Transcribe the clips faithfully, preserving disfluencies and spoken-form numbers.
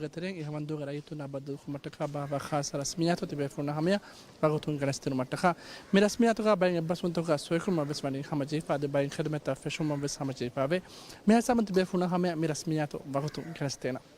ގެތެރެއިން އިހަވަންދޫގެ ރައްޔިތުންނާ ބައްދަލުކުރުމަށްޓަކާ ބާއްވާ ޚާއްޞަ ރަސްމިއްޔާތު ތިބޭފުޅުންނާ ހަމަޔަށް ވަގުތުން ގެނެސްދިނުމަށްޓަކާ. މި ރަސްމިއްޔާތުގަ ބައެއް އެއްބަސްވުންތަކުގަ ސޮއިކުރުމަށް ވެސް ވަނީ ހަމަޖެހިފަ. އަދި ބައެއް ޚިދުމަތްތައް ފެށުމަށް ވެސް ހަމަޖެހިފައެވެ. މިހާ ހިސާބުން ތިބޭފުޅުންނާ ހަމަޔަށް މި ރަސްމިއްޔާތު ވަގުތުން ގެނެސްދޭނަން.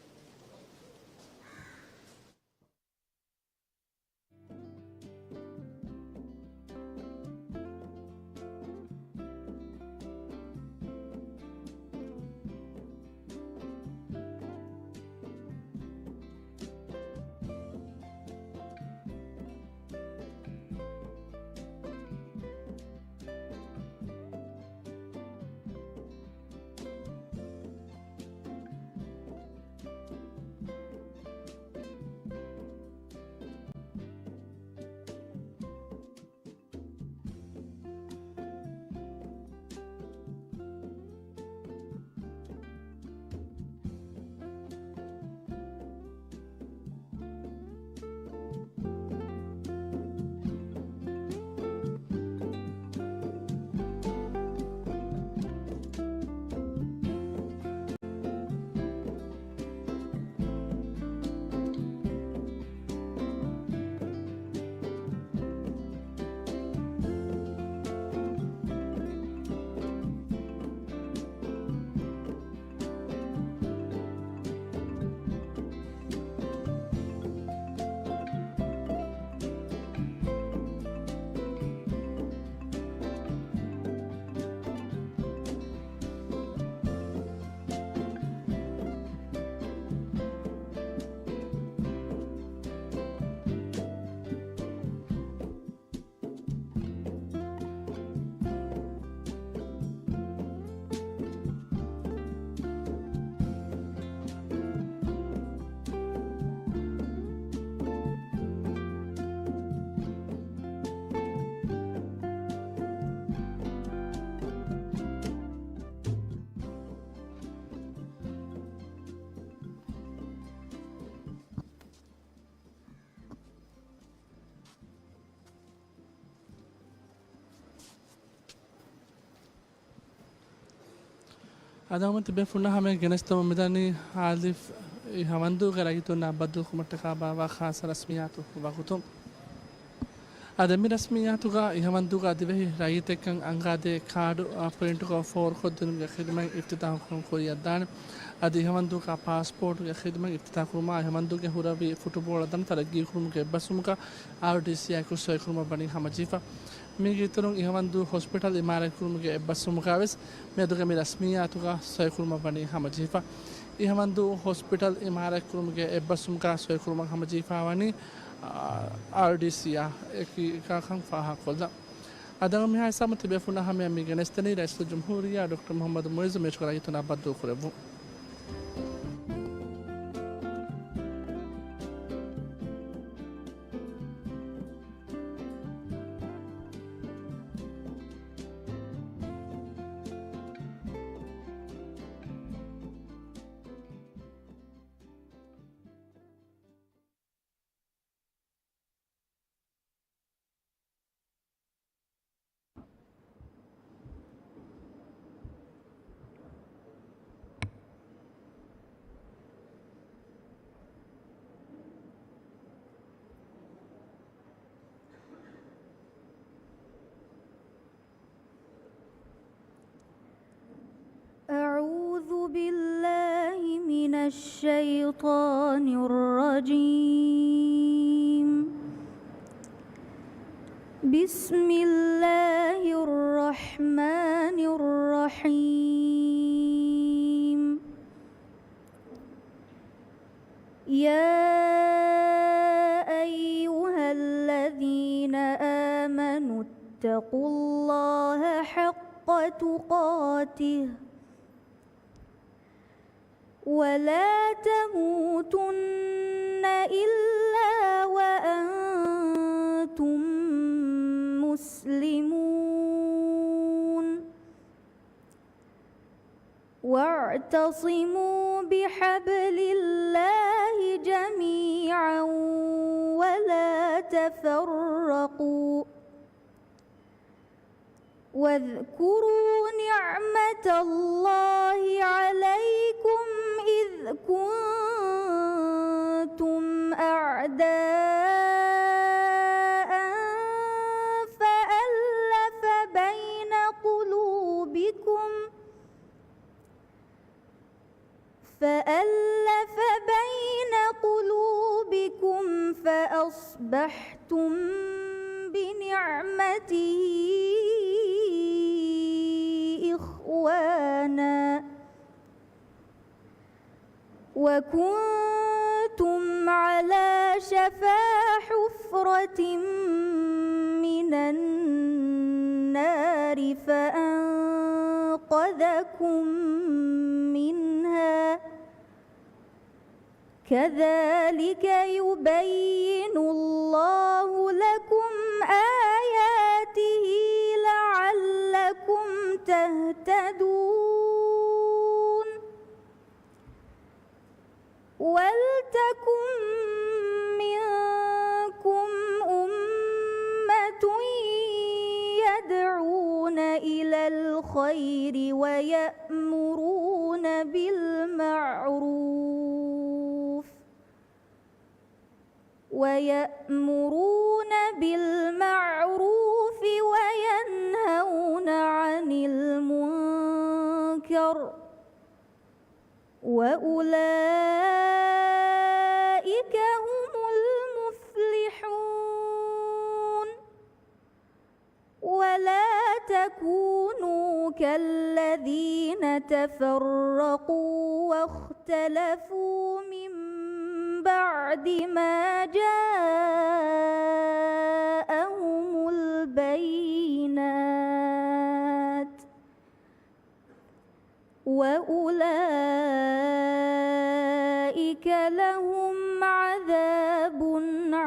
އަދި ހަމަ ތިބޭފުޅުންނާ ހަމަޔަށް ގެނެސްދެމުން މިދަނީ އަލިފް އިހަވަންދޫގެ ރައްޔިތުންނާ ބައްދަލުކުރުމަށްޓަކާ ބާއްވާ ޚާއްޞަ ރަސްމިއްޔާތު ވަގުތުން. އަދި މި ރަސްމިއްޔާތުގަ އިހަވަންދޫގަ ދިވެހި ރައްޔިތެއްކަން އަންގާދޭ ކާޑު، އާ، ޕްރިންޓްކޮށް ފޯރުކޮށްދިނުމުގެ ޚިދުމަތް އިފްތިތާޙުކުރުން ކުރިއަށްދާނެ. އަދި އިހަވަންދޫގަ ޕާސްޕޯޓުގެ ޚިދުމަތް އިފްތިތާޙުކުރުމާ، އިހަވަންދޫގެ ހުރަހުރީ ފުޓުބޯޅަ ދަނޑު ތަރައްގީކުރުމުގެ އެއްބަސްވުމުގަ އާރްޑީސީއާއެކު ސޮއިކުރުމަށް ވަނީ ހަމަޖެހިފަ. މީގެ އިތުރުން އިހަވަންދޫ ހޮސްޕިޓަލް އިމާރާތްކުރުމުގެ އެއްބަސްވުމުގަ ވެސް މިއަދުގެ މި ރަސްމިއްޔާތުގަ ސޮއިކުރުމަށް ވަނީ ހަމަޖެހިފަ. އިހަވަންދޫ ހޮސްޕިޓަލް އިމާރާތްކުރުމުގެ އެއްބަސްވުމުގަ ސޮއިކުރުމަށް ހަމަޖެހިފަ ވަނީ، އާ، އާރްޑީސީއާ އެކީގާކަން ފާހަގަކޮށްލަން. އަދި މިހާ ހިސާބުން ތިބޭފުޅުންނާ ހަމަޔަށް މި ގެނެސްދެނީ ރައީސުލް ޖުމްހޫރިއްޔާ ޑޮކްޓަރ މުޙައްމަދު މުޢިއްޒު މިއެއްޗުގެ ރައްޔިތުންނާ ބައްދަލުކުރެއްވުން. أعوذ بالله من الشيطان الرجيم. بسم الله الرحمن الرحيم. يا أيها الذين آمنوا اتقوا الله حق تقاته ولا تموتن إلا وأنتم مسلمون. واعتصموا بحبل الله جميعا ولا تفرقوا. واذكروا نعمة الله عليكم إذ كنتم أعداء فألف بين قلوبكم، فألف بين قلوبكم فأصبحتم بنعمته إخوانا وكنتم على شفا حفرة من النار فأنقذكم منها، كذلك يبين الله لكم آياته لعلكم تهتدون. ولتكن منكم أمة يدعون إلى الخير ويأمرون بالمعروف، ويأمرون بالمعروف وينهون عن المنكر، وأولئك هم المفلحون. ولا تكونوا كالذين تفرقوا واختلفوا من بعد ما جاءهم البينات، وأولئك لهم عذاب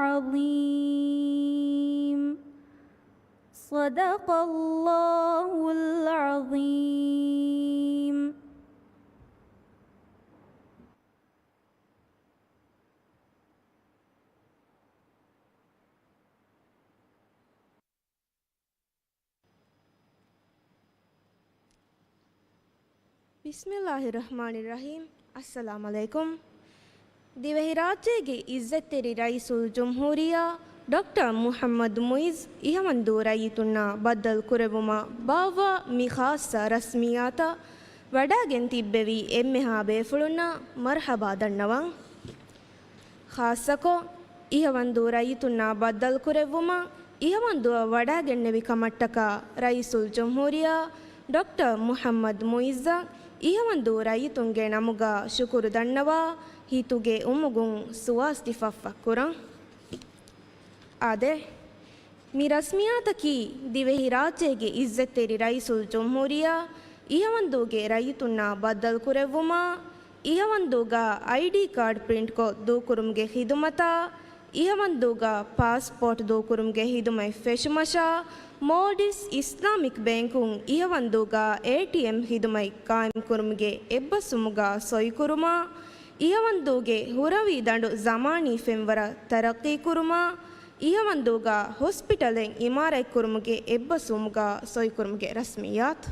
عظيم. صدق الله العظيم. بسم الله الرحمن الرحيم. އައްސަލާމު ޢަލައިކުމް. ދިވެހިރާއްޖޭގެ ޢިއްޒަތްތެރި ރައީސުލްޖުމްހޫރިއްޔާ ޑޮކްޓަރ މުޙައްމަދު މުޢިއްޒު އިހަވަންދޫ ރައްޔިތުންނާ ބައްދަލުކުރެއްވުމަށް ބާއްވާ މި ޚާއްޞަ ރަސްމިއްޔާތަށް ވަޑާގެން ތިއްބެވި އެންމެހާ ބޭފުޅުންނަށް މަރްޙަބާ ދަންނަވަން. ޚާއްޞަކޮށް، އިހަވަންދޫ ރައްޔިތުންނާ ބައްދަލުކުރެއްވުމަށް އިހަވަންދުއަށް ވަޑާގެންނެވި ކަމަށްޓަކާ ރައީސުލްޖުމްހޫރިއްޔާ ޑޮކްޓަރ މުޙައްމަދު މުޢިއްޒަށް އިހަވަންދޫ ރައްޔިތުންގެ ނަމުގަ ޝުކުރު ދަންނަވާ ހިތުގެ އުމުގުން ސުވާސް ތިފައްފަ ކުރަން. އާދެ، މި ރަސްމިއްޔާތަކީ ދިވެހިރާއްޖޭގެ ޢިއްޒަތްތެރި ރައީސުލްޖުމްހޫރިއްޔާ އިހަވަންދޫގެ ރައްޔިތުންނާ ބައްދަލުކުރެއްވުމާ، އިހަވަންދޫގަ އައިޑީ ކާޑް ޕްރިންޓްކޮށް ދޫކުރުމުގެ ޚިދުމަތާ، އިހަވަންދޫގަ ޕާސްޕޯޓް ދޫކުރުމުގެ ޚިދުމަތް ފެށުމަށާ، މޯލްޑިވްސް އިސްލާމިކް ބޭންކުން އިހަވަންދޫގަ އޭޓީއެމް ޚިދުމަތް ޤާއިމްކުރުމުގެ އެއްބަސްވުމުގަ ސޮއިކުރުމާ، އިހަވަންދޫގެ ހުރަވީ ދަނޑު ޒަމާނީ ފެންވަރަށް ތަރައްޤީކުރުމާ، އިހަވަންދޫގަ ހޮސްޕިޓަލެއް އިމާރާތްކުރުމުގެ އެއްބަސްވުމުގަ ސޮއިކުރުމުގެ ރަސްމިއްޔާތު.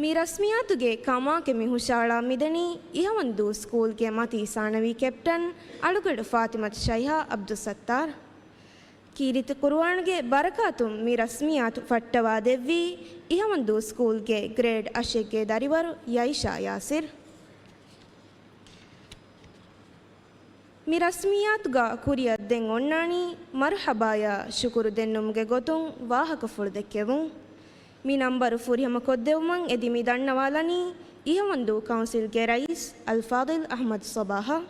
މި ރަސްމިއްޔާތުގެ ކަމާކެ މި ހުށައަޅާ މިދަނީ އިހަވަންދޫ ސްކޫލްގެ މަތީ ސާނަވީ ކެޕްޓަން އަޅުގަނޑު ފާތިމަތު ޝައިހާ ޢަބްދުއްސައްތާރު. ކީރިތި ޤުރުއާންގެ ބަރަކާތުން މި ރަސްމިއްޔާތު ފައްޓަވާ ދެއްވީ އިހަވަންދޫ ސްކޫލްގެ ގްރޭޑް އަށެއްގެ ދަރިވަރު ޔައިޝާ ޔާސިރް. މި ރަސްމިއްޔާތުގަ ކުރިއަށް ދެން އޮންނާނީ މަރްޙަބާޔާ ޝުކުރު ދެންނުމުގެ ގޮތުން ވާހަކަފުޅު ދެއްކެވުން. މި ނަންބަރު ފުރިހަމަ ކޮށްދެއްވުމަށް އެދި މި ދަންނަވާލަނީ އިހަވަންދޫ ކައުންސިލްގެ ރައީސް އަލްފާޟިލް އަޙްމަދު ޞަބާޙަށް.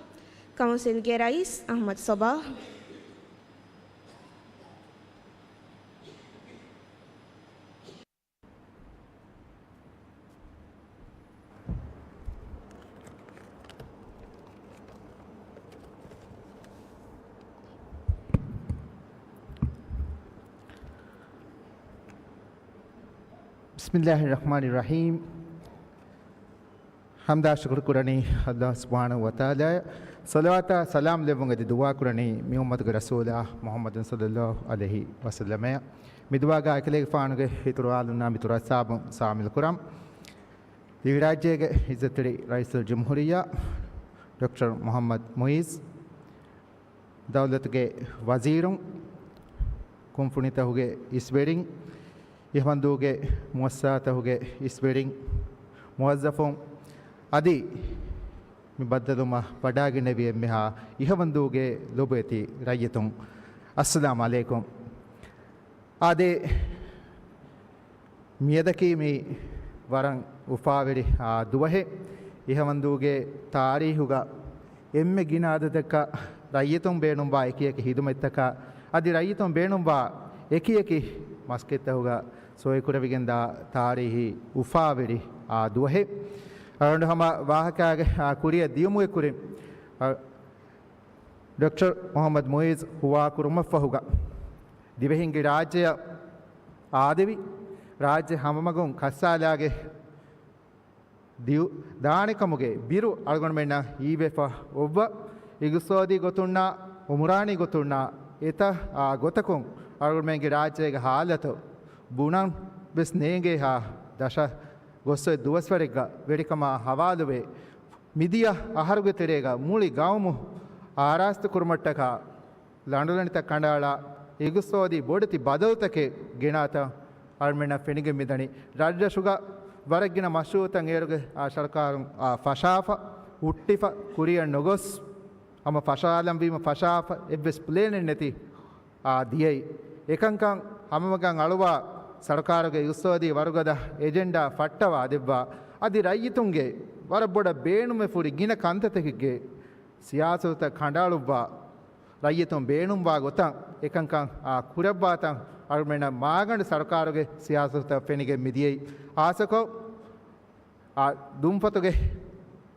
ކައުންސިލްގެ ރައީސް އަޙްމަދު ޞަބާޙް. بسم الله الرحمن الرحيم. ޙަމްދާ ޝުކުރު ކުރަނީ ﷲ ސުބްޙާނަހޫ ވަތަޢާލާއަށް. ޞަލަވާތާ ސަލާމް ލެއްވުން އެދި ދުޢާ ކުރަނީ މި އުއްމަތުގެ ރަސޫލާ މުޙައްމަދު ޞައްލައްލާހު ޢަލައިހި ވަސައްލަމައަށް. މި ދުޢާގަ އެކަލޭގެފާނުގެ ހިތުރުއާލުންނާ މިތުރު އަސްހާބުން ޝާމިލު ކުރަން. ދިވެހިރާއްޖޭގެ ޢިއްޒަތްތެރި ރައީސުލްޖުމްހޫރިއްޔާ ޑޮކްޓަރ މުޙައްމަދު މުޢިއްޒު، ދައުލަތުގެ ވަޒީރުން، ކުންފުނިތަކުގެ އިސްވެރިން، އިހަމަންދޫގެ މުއައްސަސާތަކުގެ އިސްވެރިން، މުވައްޒަފުން އަދި މި ބައްދަލުމަށް ވަޑާގެންނެވި އެންމެހާ އިހަމަންދޫގެ ލޮބުވެތި ރައްޔިތުން، އައްސަލާމް ޢަލައިކުމް. އާދެ، މިއަދަކީ މި ވަރަށް އުފާވެރި، އާ، ދުވަހެއް. އިހަމަންދޫގެ ތާރީހުގަ އެންމެ ގިނަ އަދަދަކަށް ރައްޔިތުން ބޭނުންވާ އެކިއެކި ހިދުމަތްތަކާ އަދި ރައްޔިތުން ބޭނުންވާ އެކިއެކި މަސްކެތްތަކުގަ ސޮއިކުރެވިގެންދާ ތާރީހީ އުފާވެރި، އާ، ދުވަހެއް. އަޅުގަނޑު ހަމަ ވާހަކައިގެ، އާ، ކުރިއަށް ދިޔުމުގެ ކުރިން، އާ، ޑޮކްޓަރ މުޙައްމަދު މުޢިއްޒު ހުވާކުރުމަށްފަހުގަ ދިވެހިންގެ ރާއްޖެއަށް އާދެވި، ރާއްޖެ ހަމަމަގުން ކައްސާލާގެ ދިއު ދާނެކަމުގެ ބިރު އަޅުގަނޑުމެންނަށް ހީވެފަ އޮއްވަ، އިގުސޯދީ ގޮތުންނާ، އުމުރާނީ ގޮތުންނާ، އެތައް، އާ، ގޮތަކުން އަޅުގަނޑުމެންގެ ރާއްޖޭގެ ހާލަތު ބުނަން ވެސް ނޭނގޭހާ ދަށަށް ގޮއްސޮއި ދުވަސްވަރެއްގަ ވެރިކަމާ ހަވާލުވެ، މިދިޔަ އަހަރުގެ ތެރޭގަ މުޅި ގައުމު އާރާސްތު ކުރުމަށްޓަކާ ލަނޑުލަނޑިތައް ކަނޑައަޅާ، އިގުސޯދީ ބޮޑެތި ބަދަލުތަކެއް ގެނާތަން އަޅުމެންނަށް ފެނިގެން މިދަނީ. ރަށްރަށުގަ ވަރަށް ގިނަ މަޝްރޫޢުތައް އޭރުގެ، އާ، ސަރުކާރުން، އާ، ފަށާފަ، ހުއްޓިފަ، ކުރިއަށް ނުގޮސް، ހަމަ ފަށާލަންވީމަ ފަށާފަ، އެއްވެސް ޕްލޭނެއް ނެތި، އާ، ދިޔައީ. އެކަންކަން ހަމަމަގަން އަޅުވާ، ސަރުކާރުގެ އިގުސޯދީ ވަރުގަދަ އެޖެންޑާ ފައްޓަވާ ދެއްވާ، އަދި ރައްޔިތުންގެ ވަރަށް ބޮޑަށް ބޭނުމެއް ފުރި ގިނަ ކަންތައްތަކެއްގެ ސިޔާސަތުތައް ކަނޑައަޅުއްވާ، ރައްޔިތުން ބޭނުންވާ ގޮތަށް އެކަންކަން، އާ، ކުރައްވާތަން އަޅުމެންނަށް މާގަނޑު ސަރުކާރުގެ ސިޔާސަތުތައް ފެނިގެން މިދިޔައީ. ހާއްސަކޮށް، އާ، ދުންފަތުގެ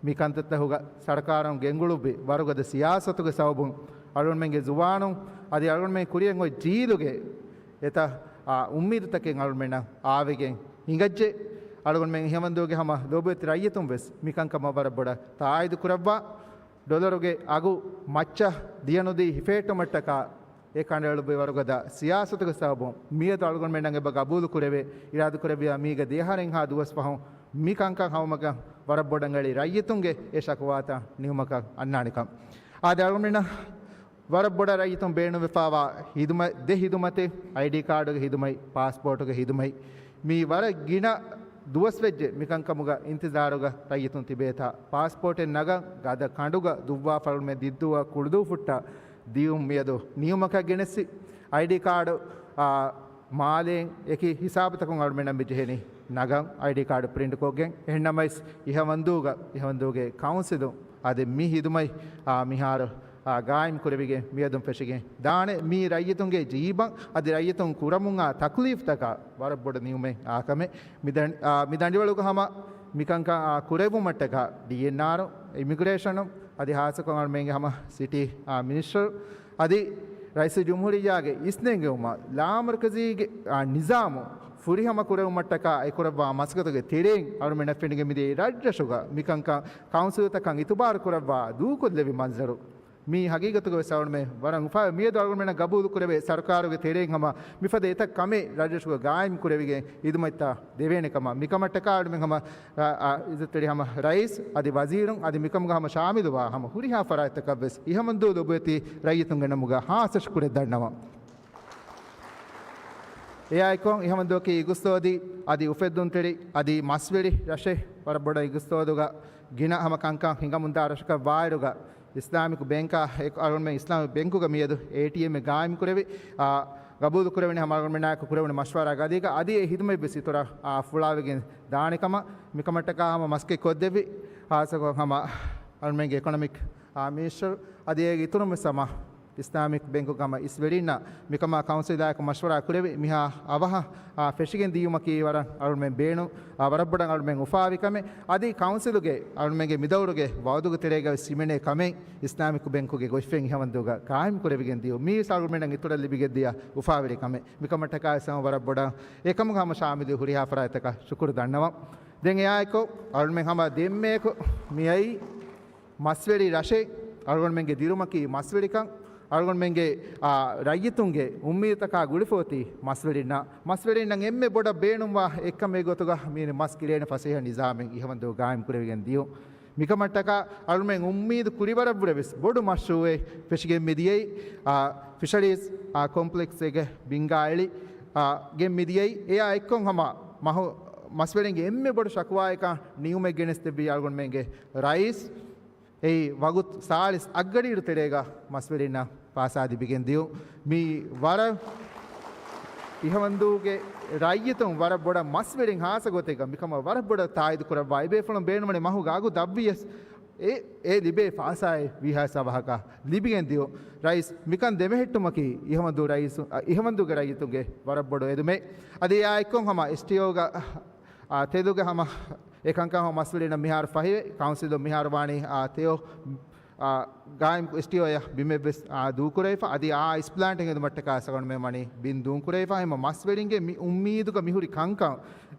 މި ކަންތައްތަކުގަ ސަރުކާރުން ގެންގުޅުއްވި ވަރުގަދަ ސިޔާސަތުގެ ސަބަބުން އަޅުގަނޑުމެންގެ ޒުވާނުން އަދި އަޅުގަނޑުމެން ކުރިއަށް އޮތް ޖީލުގެ އެތައް، އާ، އުއްމީދުތަކެއް އަޅުގަނޑުމެންނަށް އާވެގެން ހިނގައްޖެ. އަޅުގަނޑުމެން އިހަމަންދޫގެ ހަމަ ލޯބިވެތި ރައްޔިތުން ވެސް މިކަންކަމަށް ވަރަށް ބޮޑަށް ތާއީދު ކުރައްވާ. ޑޮލަރުގެ އަގު މައްޗަށް ދިޔަނުދީ ހިފޭއްޓުމަށްޓަކާ އެ ކަނޑައެޅުއްވި ވަރުގަދަ ސިޔާސަތުގެ ސަބަބުން މިއަދު އަޅުގަނޑުމެންނަށް އެބަ ގަބޫލު ކުރެވޭ، އިރާދަ ކުރެއްވިޔާ މީގެ ދެއަހަރެއްހާ ދުވަސް ފަހުން މި ކަންކަން ހަމަމަގަށް ވަރަށް ބޮޑަށް އެޅި ރައްޔިތުންގެ އެ ޝަކުވާތައް ނިމުމަކަށް އަންނާނެކަން. އާދެ، އަޅުގަނޑުމެންނަށް ވަރަށް ބޮޑަށް ރައްޔިތުން ބޭނުންވެފާވާ ހިދުމަތް، ދެ ހިދުމަތެއް، އައިޑީ ކާޑުގެ ހިދުމަތް، ޕާސްޕޯޓުގެ ހިދުމަތް. މީ ވަރަށް ގިނަ ދުވަސްވެއްޖެ މިކަންކަމުގަ އިންތިޒާރުގަ ރައްޔިތުން ތިބޭތާ. ޕާސްޕޯޓެއް ނަގަން ގަދަ ކަނޑުގަ ދުއްވާ ފަރުމެ ދިއްދޫއަށް ކުޅުދޫ ފުއްޓާ ދިޔުން މިއަދު ނިޔުމަކަށް ގެނެއްސި. އައިޑީ ކާޑު، އާ، މާލޭން އެކި ހިސާބުތަކުން އަޅުމެންނަށް މި ޖެހެނީ ނަގަން އައިޑީ ކާޑު ޕްރިންޓް ކޮށްގެން. އެހެންނަމަވެސް އިހަމަންދޫގަ، އިހަމަންދޫގެ ކައުންސިލުން އަދި މި ހިދުމަތް، އާ، މިހާރު، އާ، ގާއިމް ކުރެވިގެން މިއަދުން ފެށިގެން ދާނެ. މީ ރައްޔިތުންގެ ޖީބަށް އަދި ރައްޔިތުން ކުރަމުން އާ ތަކްލީފްތަކަށް ވަރަށް ބޮޑު ނިމުމެއް އާ ކަމެއް. މި ދަން-، އާ، މި ދަނޑިވަޅުގަ ހަމަ މިކަންކަން، އާ، ކުރެއްވުމަށްޓަކާ ޑީއެންއާރު، އިމިގްރޭޝަނު އަދި ހާއްސަކޮށް އަޅުމެންގެ ހަމަ ސިޓީ، އާ، މިނިސްޓަރު އަދި ރައީސުލްޖުމްހޫރިއްޔާގެ އިސްނެންގެވުމަށް ލާމަރުކަޒީގެ، އާ، ނިޒާމު ފުރިހަމަ ކުރެވުމަށްޓަކާ އެކުރައްވާ މަސައްކަތުގެ ތެރެއިން އަޅުމެންނަށް ފެނިގެން މިދިޔައީ ރަށްރަށުގަ މިކަންކަން ކައުންސިލްތަކަށް އިތުބާރު ކުރައްވާ ދޫކޮށްލެވި މަންޒަރު. މީ ހަގީގަތުގަ ވެސް އަޅުމެން ވަރަށް އުފާވެ މިއަދު އަޅުގަނޑުމެންނަށް ގަބޫލު ކުރެވޭ ސަރުކާރުގެ ތެރެއިން ހަމަ މިފަދަ އެތައް ކަމެއް ރަށްރަށުގަ ގާއިމް ކުރެވިގެން ހިދުމަތްތައް ދެވޭނެ ކަމަށް. މިކަމަށްޓަކާ އަޅުމެން ހަމަ، އާ، އާ، އިއްޒަތްތެރި ހަމަ ރައީސް އަދި ވަޒީރުން އަދި މިކަމުގަ ހަމަ ޝާމިލުވާ ހަމަ ހުރިހާ ފަރާތްތަކަށް ވެސް އިހަމަންދޫ ލޮބުވެތި ރައްޔިތުންގެ ނަމުގަ ހާއްސަ ޝުކުރެއް ދަންނަވަން. އެއާއެކު އިހަމަންދޫއަކީ އިގުސްތޯދީ އަދި އުފެއްދުންތެރި އަދި މަސްވެރި ރަށެއް. ވަރަށް ބޮޑަށް އިގުސްތޯދުގަ ގިނަ ހަމަ ކަންކަން ހިނގަމުންދާ ރަށަކަށް ވާއިރުގަ އިސްލާމިކް ބޭންކާ އެކު އަޅުގަނޑުމެން އިސްލާމިކް ބޭންކުގަ މިއަދު އޭޓީއެމްއެއް ގާއިމް ކުރެވި، އާ، ގަބޫލު ކުރެވުނީ ހަމަ އަޅުގަނޑުމެންނާއެކު ކުރެވުނު މަޝްވަރާ ގަދީގަ އަދި އެ ހިދުމަތްވެސް އިތުރަށް، އާ، ފުޅާވެގެން ދާނެ ކަމަށް. މިކަމަށްޓަކާ ހަމަ މަސްކެއް ކޮށްދެއްވި ހާއްސަކޮށް ހަމަ އަޅުމެންގެ އިކޮނޮމިކް، އާ، މިނިސްޓަރު އަދި އޭގެ އިތުރުން ވެސް ހަމަ އިސްލާމިކް ބޭންކުގެ ހަމަ އިސްވެރިންނަށް މިކަމާ ކައުންސިލާއެކު މަޝްވަރާ ކުރެވި މިހާ އަވަހަށް، އާ، ފެށިގެން ދިޔުމަކީ ވަރަށް އަޅުމެން ބޭނު، އާ، ވަރަށް ބޮޑަށް އަޅުމެން އުފާވި ކަމެއް. އަދި ކައުންސިލުގެ އަޅުމެންގެ މިދައުރުގެ ވައުދުގެ ތެރޭގަ ވެސް ހިމެނޭ ކަމެއް އިސްލާމިކް ބޭންކުގެ ގޮތްފެން އިހަމަންދޫގަ ގާއިމް ކުރެވިގެން ދިޔުން. މީ ވެސް އަޅުގަނޑަށް އިތުރަށް ލިބިގެން ދިޔަ އުފާވެރި ކަމެއް. މިކަމަށްޓަކާ ވެސް ހަމަ ވަރަށް ބޮޑަށް އެކަމުގަ ހަމަ ޝާމިލު ހުރިހާ ފަރާތްތަކަށް ޝުކުރު ދަންނަވަން. ދެން އެއާއެކު އަޅުމެން ހަމަ ދެންމެއަކު މިއައީ މަސްވެރި ރަށެއް. އަޅުގަނޑުމެންގެ ދިރުމަކީ މަސްވެރިކަން. އަޅުގަނޑުމެންގެ، އާ، ރައްޔިތުންގެ އުއްމީދުތަކާ ގުޅިފަ އޮތީ މަސްވެރިންނަށް. މަސްވެރިންނަށް އެންމެ ބޮޑަށް ބޭނުންވާ އެއްކަމެއް ގޮތުގަ މީ މަސް ގިޅޭނެ ފަސޭހަ ނިޒާމެއް އިހަމަންދޫ ގާއިމް ކުރެވިގެން ދިޔުން. މިކަމަށްޓަކާ އަޅުމެން އުއްމީދު ކުރި ވަރަށް ބުރަ ވެސް ބޮޑު މަޝްރޫއެއް ފެށިގެން މިދިޔައީ، އާ، ފިޝަރީޒް، އާ، ކޮމްޕްލެކްސްއެއްގެ ބިންގާ އެޅި، އާ، ގެން މިދިޔައީ. އެއާ އެއްކޮށް ހަމަ މަހު-، މަސްވެރިންގެ އެންމެ ބޮޑު ޝަކުވާއަކަށް ނިއުމެއް ގެނެސްދެއްވީ އަޅުގަނޑުމެންގެ ރައީސް. އެއީ ވަގުތު ސާޅީސް އަށްގަޑިއިރު ތެރޭގަ މަސްވެރިންނަށް ފާސާ ލިބިގެން ދިޔުން. މި ވަރަށް އިހަވަންދޫގެ ރައްޔިތުން ވަރަށް ބޮޑަށް މަސްވެރިން ހާއްސަ ގޮތެއްގަ މިކަމަށް ވަރަށް ބޮޑަށް ތާއީދު ކުރައްވާ. އެބޭފުޅުން ބޭނުމަނީ މަހުގެ އަގު ދަށްވިޔަސް އެ، އެ ލިބޭ ފާސާއެއް ވީހާވެސް އަވަހަކަށް ލިބިގެން ދިޔުން. ރައީސް މިކަން ދެމެހެއްޓުމަކީ އިހަވަންދޫ ރައީސު، އަ، އިހަވަންދޫގެ ރައްޔިތުންގެ ވަރަށް ބޮޑު އެދުމެއް. އަދި އެއާ އެއްކޮށް ހަމަ އެސްޓީއޯގަ، އާ، ތެދުގެ ހަމަ އެކަންކަން ހަމަ މަސްވެރިންނަށް މިހާރު ފަހިވެ، ކައުންސިލުން މިހާރު ވާނީ، އާ، ތެޔޮ، އާ، ގާއިމް އެސްޓީއޯއަށް ބިމެއްވެސް، އާ، ދޫކުރެވިފަ. އަދި އާ އައިސް ޕްލާންޓެއް ހެދުމަށްޓަކާ އަޅުގަނޑުމެން ވަނީ ބިން ދޫންކުރެވިފަ. އެހެންމަ މަސްވެރިންގެ މި އުއްމީދުގަ މިހުރި ކަންކަން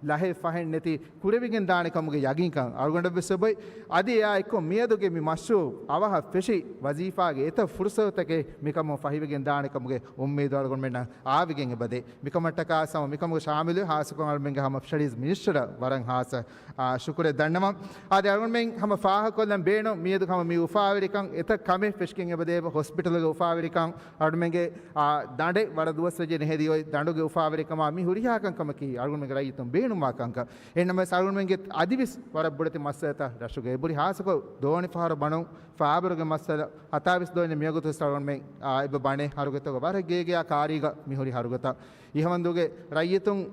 ލަހެއް ފަހެއް ނެތި ކުރެވިގެން ދާނެ ކަމުގެ ޔަގީންކަން އަޅުގަނޑަށްވެސް އޮބޮތް. އަދި އެއާ އެއްކޮށް މިއަދުގެ މި މަޝްރޫއު އަވަހަށް ފެށި ވަޒީފާގެ އެތައް ފުރުސަތުތަކެއް މިކަމުން ފަހިވެގެން ދާނެ ކަމުގެ އުއްމީދު އަޅުގަނޑުމެންނަށް އާވިގެން އެބަދޭ. މިކަމަށްޓަކާ ސަމަ މިކަމުގެ ޝާމިލު ހާއްސަކޮށް އަޅުމެންގެ ހަމަ ފިޝަރީޒް މިނިސްޓަރަށް ވަރަށް ހާއްސަ، އާ، ޝުކުރެއް ދަންނަވަން. އާދެ، އަޅުގަނޑުމެން ހަމަ ފާހަގަކޮށްލަން ބޭނުން މިއަދު ހަމަ މި އުފާވެރިކަން އެތައް ކަމެއް ފެށިގެން އެބަދޭ. ހޮސްޕިޓަލުގެ އުފާވެރިކަން، އަޅުގަނޑުމެންގެ، އާ، ދަނޑެއް ވަރަށް ދުވަސް ވެއްޖެ ނެހެދި އޮތް ދަނޑުގެ އުފާވެރިކަމާ މި ހުރިހާ ކަންކަމަކީ އަޅުގަނޑުމެންގެ ރައްޔިތުން ބޭނުންވާ ކަންކަން. އެހެންނަމަވެސް އަޅުގަނޑުމެންގެ އަދިވެސް ވަރަށް ބޮޑެތި މައްސަލަތައް ރަށުގަ އެބުރި ހާއްސަކޮށް ދޯނިފަހަރު ބަނުން ފާބަރުގެ މައްސަލަ ހަތާވީސް ދޯނި މިވަގުތު ވެސް އަޅުގަނޑުމެން، އާ، އެބަ ބަނޭ ހަރުގަތަކަށް ވަރަށް ގޭގެއާ ކާރީގަ މިހުރި ހަރުގަތަށް. އިހަވަންދޫގެ ރައްޔިތުން،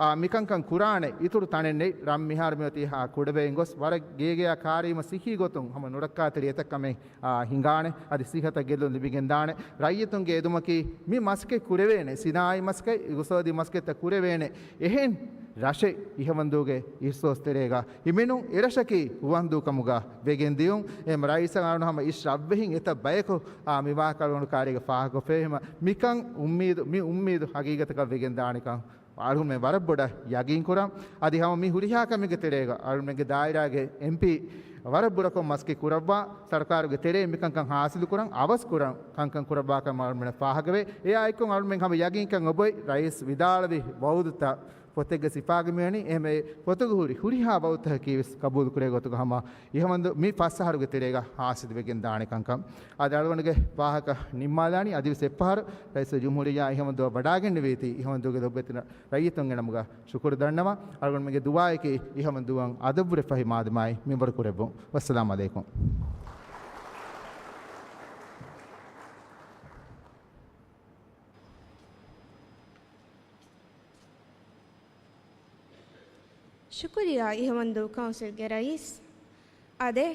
އާ، މިކަންކަން ކުރާނެ އިތުރު ތަނެއް ނެތް. ރަށް މިހާރު މިއޮތީ ހާ ކުޑަވެގެން ގޮސް ވަރަށް ގޭގެއާ ކާރީމަ ސިއްހީ ގޮތުން ހަމަ ނުރައްކާތެރި އެތައް ކަމެއް، އާ، ހިނގާނެ. އަދި ސިއްހަތަށް ގެއްލުން ލިބިގެންދާނެ. ރައްޔިތުންގެ އެދުމަކީ މި މަސައްކަތް ކުރެވޭނެ، ސިނާއީ މަސައްކަތް، އިގުސޯދީ މަސައްކަތްތައް ކުރެވޭނެ އެހެން ރަށެއް އިހަވަންދޫގެ އިހްސޯސް ތެރޭގަ ހިމެނުން އެރަށަކީ ހުވަނދޫ ކަމުގަ ވެގެން ދިޔުން. އެހެން ރައީސަށް އަޅުން ހަމަ އިސް ރަށްވެހިން އެތައް ބަޔަކު، އާ، މި ވާހަކަ އަޅުގަނޑު ކާރީގަ ފާހަގަކޮށްފައި. އެހެން މިކަން އުއްމީދު، މި އުއްމީދު ހަގީގަތަކަށް ވެގެން ދާނެކަން އަޅުގަނޑުމެން ވަރަށް ބޮޑަށް ޔަގީން ކުރަން. އަދި ހަމަ މި ހުރިހާ ކަމެއްގެ ތެރޭގަ އަޅުގަނޑުމެންގެ ދާއިރާގެ އެމްޕީ ވަރަށް ބުރަކޮށް މަސައްކަތް ކުރައްވާ، ސަރުކާރުގެ ތެރޭ މިކަންކަން ހާސިލު ކުރަން، އަވަސް ކުރަން ކަންކަން ކުރައްވާކަން އަޅުގަނޑުމެން ފާހަގަވޭ. އެއާ އެއްކޮށް އަޅުގަނޑުމެން ހަމަ ޔަގީންކަން އޮބޮތް ރައީސް ވިދާޅުވި ވައުދުތައް ފޮތެއްގަ ސިފަކުރެވި މިވަނީ. އެހެން ފޮތުގަ ހުރި ހުރިހާ ވައުދުތަކަކީ ވެސް ގަބޫލު ކުރޭ ގޮތުގަ ހަމަ އިހަވަންދޫ މި ފަސް އަހަރުގެ ތެރޭގަ ހާސިލުވެގެން ދާނެ ކަންކަން. އަދި އަޅުގަނޑުގެ ވާހަކަ ނިންމާލާނީ. އަދިވެސް އެއްފަހަރު ރައީސުލްޖުމްހޫރިއްޔާ އިހަވަންދޫއަށް ވަޑާގެންނެވީތީ އިހަވަންދޫގެ ލޮބުވެތި ރައްޔިތުންގެ ނަމުގަ ޝުކުރު ދަންނަވަން. އަޅުގަނޑުމެންގެ ދުޢާއަކީ އިހަވަންދޫއަށް އަދަބުވެރި ފަހި މާދަމާއެއް މިންވަރު ކުރެއްވުން. ވައްސަލާމް ޢަލައިކުމް. ޝުކުރިއްޔާ އިހަވަންދޫ ކައުންސިލްގެ ރައީސް. އާދެ،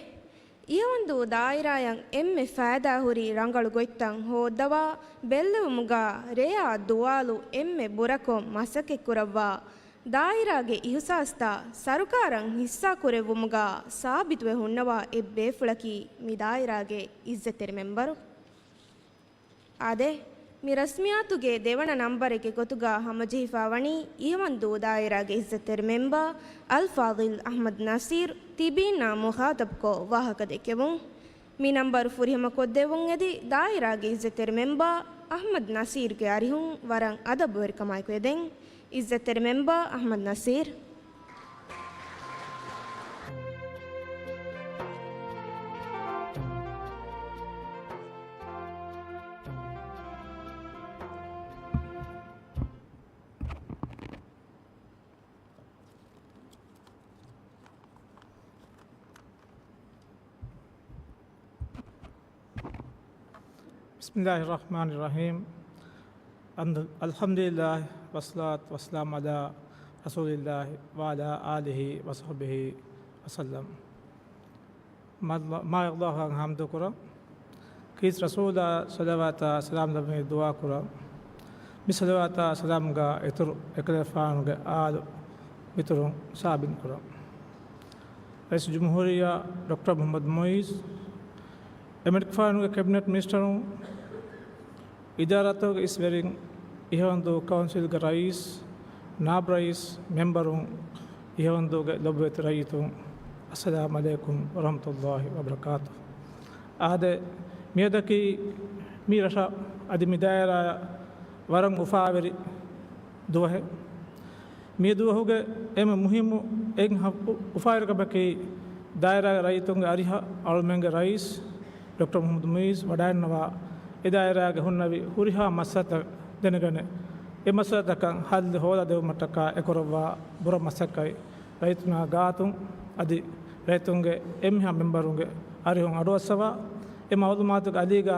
އިހަވަންދޫ ދާއިރާއަށް އެންމެ ފައިދާހުރި ރަނގަޅު ގޮތްތައް ހޯއްދަވާ، ބެއްލެވުމުގަ ރެޔާ ދުވާލު އެންމެ ބުރަކޮށް މަސައްކަތްކުރައްވާ، ދާއިރާގެ އިހުސާސްތައް ސަރުކާރަށް ހިއްސާކުރެއްވުމުގަ ސާބިތުވެ ހުންނަވާ އެއްބޭފުޅަކީ މި ދާއިރާގެ އިއްޒަތްތެރި މެމްބަރު. އާދެ، މި ރަސްމިއްޔާތުގެ ދެވަނަ ނަންބަރެއްގެ ގޮތުގަ ހަމަޖެހިފަ ވަނީ އިހަވަންދޫ ދާއިރާގެ އިއްޒަތްތެރި މެމްބަރ އަލްފާޟިލް އަޙްމަދު ނަސީރު ތިބީންނާ މުޚާޠަބުކޮށް ވާހަކަ ދެއްކެވުން. މި ނަންބަރު ފުރިހަމަ ކޮށްދެއްވުން އެދި ދާއިރާގެ އިއްޒަތްތެރި މެމްބަރ އަޙްމަދު ނަސީރުގެ އަރިހުން ވަރަށް އަދަބުވެރިކަމާއެކު އެދެން. އިއްޒަތްތެރި މެމްބަރ އަޙްމަދު ނަސީރު. بسم الله الرحمن الرحيم. الحمد لله والصلاة والسلام على رسول الله وعلى آله وصحبه وسلم. މާތް ﷲ އަށް ޙަމްދު ކުރަން. ކީރިތި ރަސޫލާ ޞަލަވާތާ ސަލާމް ލައްވަން ދުޢާ ކުރަން. މި ޞަލަވާތާ ސަލާމްގެ އިތުރު އެކަލޭގެފާނުގެ އާލު މިތުރުން ސާބިތު ކުރަން. ރައީސުލްޖުމްހޫރިއްޔާ ޑޮކްޓަރ މުޙައްމަދު މުޢިއްޒު، އެމަނިކުފާނުގެ ކެބިނެޓް މިނިސްޓަރުން، އިދާރާތަކުގެ އިސްވެރިން، އިހަވަންދޫ ކައުންސިލްގެ ރައީސް، ނާއިބު ރައީސް، މެމްބަރުން، އިހަވަންދޫގެ ލޮބުވެތި ރައްޔިތުން، އައްސަލާމް ޢަލައިކުމް ވަރަޙްމަތުﷲ ވަބަރަކާތުހު. އާދެ، މިއަދަކީ މި ރަށަށް އަދި މި ދާއިރާއަށް ވަރަށް އުފާވެރި ދުވަހެއް. މި ދުވަހުގެ އެންމެ މުހިއްމު އެއް ހަ-، އު-، އުފާވެރިކަމަކީ، ދާއިރާގެ ރައްޔިތުންގެ އަރިހަށް އަޅުމެންގެ ރައީސް ޑޮކްޓަރ މުޙައްމަދު މުޢިއްޒު ވަޑައިންނަވާ، އެ ދާއިރާގެ ހުންނެވި ހުރިހާ މައްސަލަތައް ދެނެގަނެ، އެ މައްސަލަތަކަށް ހައްލު ހޯދާ ދެވުމަށްޓަކާ އެކުރައްވާ ބުރަ މަސައްކަތް ރައްޔިތުންނާ ގާތުން އަދި ރައްޔިތުންގެ އެންމެހާ މެމްބަރުންގެ އަރިހުން އަޑުއައްސަވާ، އެ މަޢުލޫމާތުގެ އަލީގަ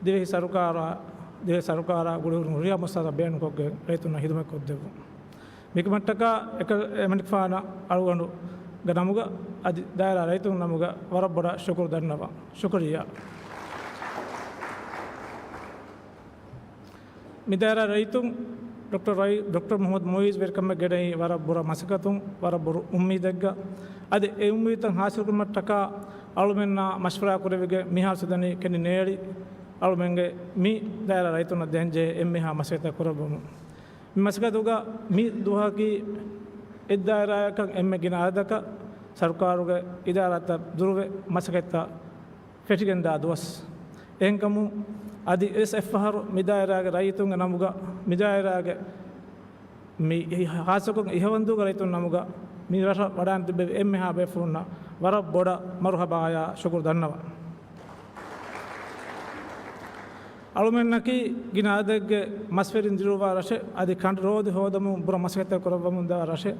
ދިވެހި ސަރުކާރާ، ދިވެހި ސަރުކާރާ ގުޅިހުރުން ހުރިހާ މައްސަލަތައް ބޭނުންކޮށްގެން ރައްޔިތުންނަށް ހިދުމަތް ކޮށްދެއްވުން. މިކަމަށްޓަކާ އެކަ-، އެމަނިކުފާނަށް އަޅުގަނޑުގެ ނަމުގަ އަދި ދާއިރާ ރައްޔިތުން ނަމުގަ ވަރަށް ބޮޑަށް ޝުކުރު ދަންނަވަން. ޝުކުރިއްޔާ. މި ދާއިރާ ރައްޔިތުން ޑޮކްޓަރ ރައީ-، ޑޮކްޓަރ މުޙައްމަދު މުޢިއްޒު ވެރިކަމެއް ގެނައީ ވަރަށް ބުރަ މަސައްކަތުން، ވަރަށް ބުރަ އުއްމީދެއްގަ. އަދި އެ އުއްމީދުތައް ހާސިލްކުރުމަށްޓަކާ އަޅުމެންނާ މަޝްވަރާ ކުރެވިގެން މިހާރު ސިދަނީ ކެނޑި ނޭޅި އަޅުމެންގެ މި ދާއިރާ ރައްޔިތުންނަށް ދޭންޖެހޭ އެންމެހާ މަސައްކަތް ކުރައްވަމުން. މި މަސައްކަތުގަ މި ދުވަހަކީ އެއްދާއިރާއަކަށް އެންމެ ގިނަ އަދަދަކަށް ސަރުކާރުގެ އިދާރާތައް ދުރުވެ މަސައްކަތްތައް ފެށިގެންދާ ދުވަސް. އެހެންކަމުން އަދި އެސް އެފް އަހަރު މި ދާއިރާގެ ރައްޔިތުންގެ ނަމުގަ މި ދާއިރާގެ މި ހާއްސަކޮށް އިހަވަންދޫގެ ރައްޔިތުން ނަމުގަ މި ރަށަށް ވަޑައިން ތިއްބެވި އެންމެހާ ބޭފުޅުންނަށް ވަރަށް ބޮޑަށް މަރުޙަބާޔާ ޝުކުރު ދަންނަވަން. އަޅުމެންނަކީ ގިނަ އަދަދެއްގެ މަސްވެރިން ދިރުވާ ރަށެއް، އަދި ކަނޑު ރޯދި ހޯދަމުން ބުރަ މަސައްކަތްތައް ކުރައްވަމުންދާ ރަށެއް.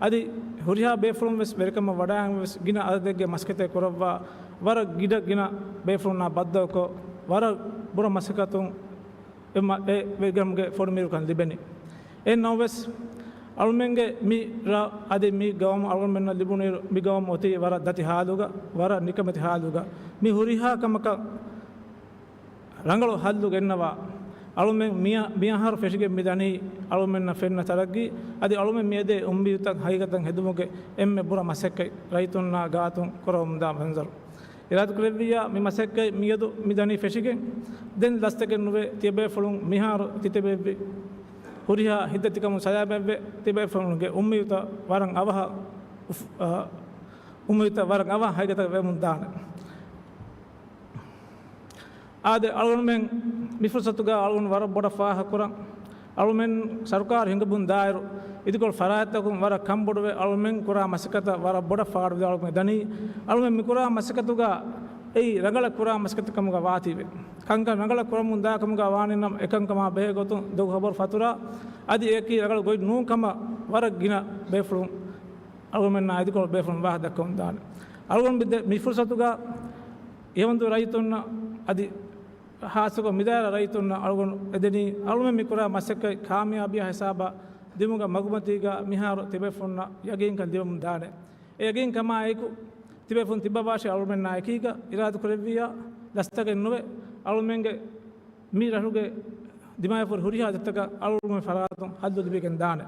އަދި ހުރިހާ ބޭފުޅުން ވެސް ވެރިކަމަށް ވަޑައިގެން ވެސް ގިނަ އަދަދެއްގެ މަސައްކަތެއް ކުރައްވާ ވަރަށް ގިޑަ ގިނަ ބޭފުޅުންނާ ބައްދަލުކޮށް، ވަރަށް ބުރަ މަސައްކަތުން އެ މަ-، އެ ވެރިކަމުގެ ފޮނިމީރުކަން ލިބެނީ. އެހެން ނަމަވެސް، އަޅުމެންގެ މި ރަށް އަދި މި ގައުމު އަޅުގަނޑުމެންނަށް ލިބުނުއިރު، މި ގައުމު އޮތީ ވަރަށް ދަތި ހާލުގަ، ވަރަށް ނިކަމެތި ހާލުގަ. މި ހުރިހާ ކަމަކަށް ރަނގަޅު ހައްލު ގެންނަވާ، އަޅުމެން މިއަ-، މިއަހަރު ފެށިގެން މި ދަނީ އަޅުމެންނަށް ފެންނަ ތަރައްގީ، އަދި އަޅުމެން މިއެދޭ އުއްމީދުތައް ހަގީގަތަށް ހެދުމުގެ އެންމެ ބުރަ މަސައްކަތް ރައްޔިތުންނާ ގާތުން ކުރަމުންދާ މަންޒަރު. އިރާދަކުރެއްވިއްޔާ، މި މަސައްކަތް މިއަދު މި ދަނީ ފެށިގެން، ދެން ލަސްތަކެއް ނުވެ ތިޔަބޭފުޅުން މިހާރު ތިތިބެއްވި ހުރިހާ ހިތްދަތިކަމުން ސަލާމަތްވެ، ތިބޭފުޅުންގެ އުއްމީދުތައް ވަރަށް އަވަހަށް އުފް-، އަ، އުއްމީދުތައް ވަރަށް އަވަހަށް ހަގީގަތަށް ވެމުން ދާނެ. އާދެ، އަޅުގަނޑުމެން މި ފުރުސަތުގަ އަޅުގަނޑު ވަރަށް ބޮޑަށް ފާހަގަކުރަން. އަޅުމެން ސަރުކާރު ހިނގަމުން ދާއިރު، އިދިކޮޅު ފަރާތްތަކުން ވަރަށް ކަންބޮޑުވެ، އަޅުމެން ކުރާ މަސައްކަތަށް ވަރަށް ބޮޑަށް ފާޑުވެ އަޅުގަނޑު ދަނީ. އަޅުމެން މިކުރާ މަސައްކަތުގަ އެއީ ރަނގަޅަށް ކުރާ މަސައްކަތެއް ކަމުގަ ވާތީވެ. ކަންކަން ރަނގަޅަށް ކުރަމުން ދާ ކަމުގަ ވާނީ ނަމަ، އެކަންކަމާ ބެހޭ ގޮތުން ދޮގު ޚަބަރު ފަތުރާ، އަދި އެއަކީ ރަނގަޅު ގޮތް ނޫން ކަމަށް ވަރަށް ގިނަ ބޭފުޅުން، އަޅުގަނޑުމެންނާ އިދިކޮޅު ބޭފުޅުން ވާހަކަ ދައްކަމުން ދާނެ. އަޅުގަނޑު މި ދެ-، މި ފުރުސަތުގަ އިހަވަންދޫ ރައްޔިތުންނަށް އަދި ހާއްސަކޮށް މިދާއިރާ ރައްޔިތުންނަށް އަޅުގަނޑު އެދެނީ، އަޅުމެން މިކުރާ މަސައްކަތް ކާމިޔާބީއާ ހިސާބަށް ދިމުގަ މަގުމަތީގަ މިހާރު ތިބޭފުޅުންނަށް ޔަގީންކަން ލިބެމުން ދާނެ. އެ ޔަގީންކަމާ އެކު، ތިބޭފުޅުން ތިއްބަވާށޭ އަޅުމެންނާ އެކީގަ އިރާދަކުރެއްވިއްޔާ، ލަސްތަކެއް ނުވެ، އަޅުމެންގެ މި ރަށުގެ ދިމާވެފަ ހުރި ހުރިހާ ދަތިތަކަށް އަޅުގަނޑުމެން ފަރާތުން ހައްލު ލިބިގެން ދާނެ.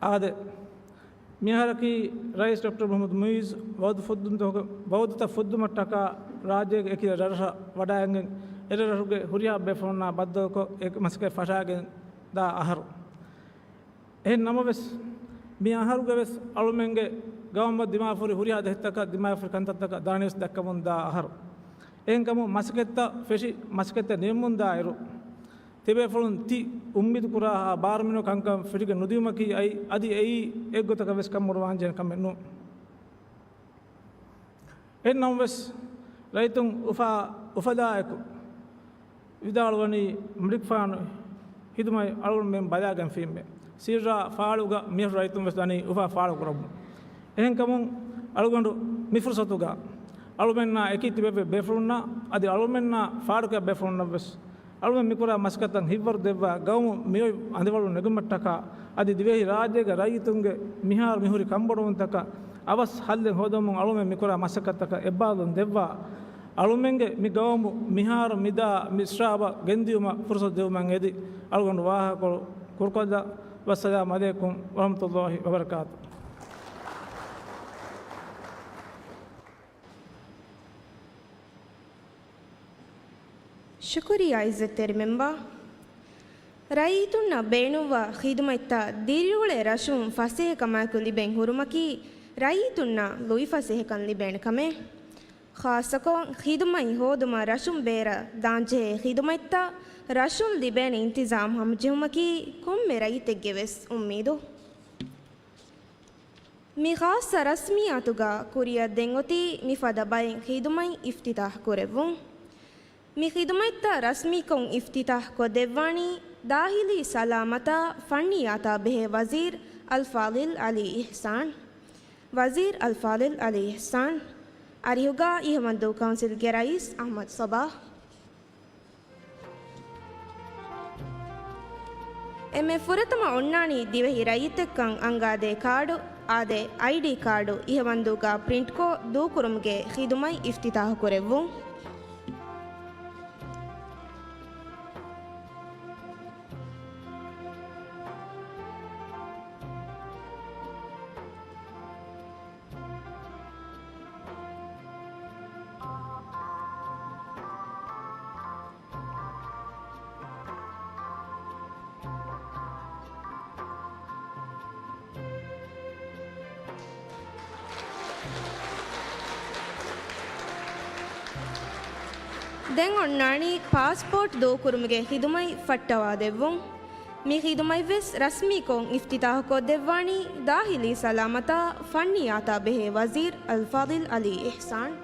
އާދެ، މިއަހަރަކީ ރައީސް ޑޮކްޓަރ މުޙައްމަދު މުޢިއްޒު ވައުދު ފުއްދުންތަކު-، ވައުދުތައް ފުއްދުމަށްޓަކާ ރާއްޖޭގެ އެކި ރަށްރަށަށް ވަޑައިގެން، އެރަށްރަށުގެ ހުރިހާ ބޭފުޅުންނާ ބައްދަލުކޮށް، އެ މަސައްކަތް ފަށާގެން ދާ އަހަރު. އެހެން ނަމަވެސް، މި އަހަރުގަވެސް އަޅުމެންގެ ގައުމަށް ދިމާވެފަ ހުރި ހުރިހާ ދަތިތަކަށް، ދިމާވެފަ ހުރި ކަންތައްތަކަށް ދާނީވެސް ދައްކަމުން ދާ އަހަރު. އެހެންކަމުން މަސައްކަތްތައް ފެށި، މަސައްކަތްތައް ނިމުމުން ދާއިރު، ތިބޭފުޅުން ތި އުއްމީދު ކުރާހާ ބާރުމިނުވާ ކަންކަން ފެށިގެން ނުދިޔުމަކީ އައި، އަދި އެއީ އެއްގޮތަކަށް ވެސް ކަންބޮޑުވާންޖެހޭ ކަމެއް ނޫން. އެހެން ނަމަވެސް، ރައްޔިތުން އުފާ، އުފަލާއެކު ވިދާޅުވަނީ މަލިކުފާނު ހިދުމަތް އަޅުގަނޑުމެން ބަލާގެންފީމޭ. ސިއްރާ ފާޅުގަ މިހުރި ރައްޔިތުން ވެސް ދަނީ އުފާ ފާޅު ކުރަމުން. އެހެންކަމުން އަޅުގަނޑު މި ފުރުސަތުގަ އަޅުމެންނާ އެކީ ތިބެވި ބޭފުޅުންނާ އަދި އަޅުމެންނާ ފާޑުކިޔާ ބޭފުޅުންނަށް ވެސް އަޅުމެން މިކުރާ މަސައްކަތަށް ހިތްވަރު ދެއްވާ ގައުމު މިއޮތް އަނދިވަޅު ނެގުމަށްޓަކާ އަދި ދިވެހި ރާއްޖޭގެ ރައްޔިތުންގެ މިހާރު މިހުރި ކަންބޮޑުވުންތަކަށް އަވަސް ހައްލެއް ހޯދަމުން އަޅުމެން މިކުރާ މަސައްކަތަކަށް އެއްބާރުލުން ދެއްވާ އަޅުމެންގެ މި ގައުމު މިހާރު މިދާ މިސްރާބަށް ގެންދިޔުމަށް ފުރުސަތު ދެވުމަށް އެދި އަޅުގަނޑު ވާހަކަކޮޅު ކުރުކޮށްލަން. ވައްސަލާމް ޢަލައިކުމް ވަރަޙްމަތުﷲި ވަބަރަކާތު. ޝުކުރިއްޔާ ޢިއްޒަތްތެރި މެމްބާ. ރައްޔިތުންނަށް ބޭނުންވާ ޚިދުމަތްތައް ދިރިއުޅޭ ރަށުން ފަސޭހަކަމާއެކު ލިބެން ހުރުމަކީ ރައްޔިތުންނަށް ލުއިފަސޭހަކަން ލިބޭނެ ކަމެއް. ޚާއްޞަކޮށް ޚިދުމަތް ހޯދުމަށް ރަށުން ބޭރަށް ދާންޖެހޭ ޚިދުމަތްތައް ރަށުން ލިބޭނެ އިންތިޒާމް ހަމަޖެހުމަކީ ކޮންމެ ރައްޔިތެއްގެ ވެސް އުއްމީދު. މި ޚާއްޞަ ރަސްމިއްޔާތުގަ ކުރިއަށް ދެން އޮތީ މިފަދަ ބައެއް ޚިދުމަތް އިފްތިތާޙް ކުރެއްވުން. މި ޚިދުމަތްތައް ރަސްމީކޮށް އިފްތިތާޙް ކޮށްދެއްވާނީ ދާޚިލީ ސަލާމަތާ ފަންނިއްޔާތާ ބެހޭ ވަޒީރު އަލްފާޟިލް ޢަލީ އިޙްސާން. ވަޒީރު އަލްފާޟިލް ޢަލީ އިޙްސާން އަރިހުގަ އިހަވަންދޫ ކައުންސިލްގެ ރައީސް އަޙްމަދު ޞަބާޙް. އެންމެ ފުރަތަމަ އޮންނާނީ ދިވެހި ރައްޔިތެއްކަން އަންގާދޭ ކާޑު، އާދެ، އައިޑީ ކާޑު އިހަވަންދޫގަ ޕްރިންޓްކޮށް ދޫކުރުމުގެ ޚިދުމަތް އިފްތިތާޙު ކުރެއްވުން. ދެން އޮންނާނީ ޕާސްޕޯޓް ދޫކުރުމުގެ ޚިދުމަތް ފައްޓަވާދެއްވުން. މި ޚިދުމަތްވެސް ރަސްމީކޮށް އިފްތިތާޙުކޮށްދެއްވާނީ ދާޚިލީ ސަލާމަތާ ފަންނިއްޔާތާ ބެހޭ ވަޒީރު އަލްފާޟިލް ޢަލީ އިޙްސާން.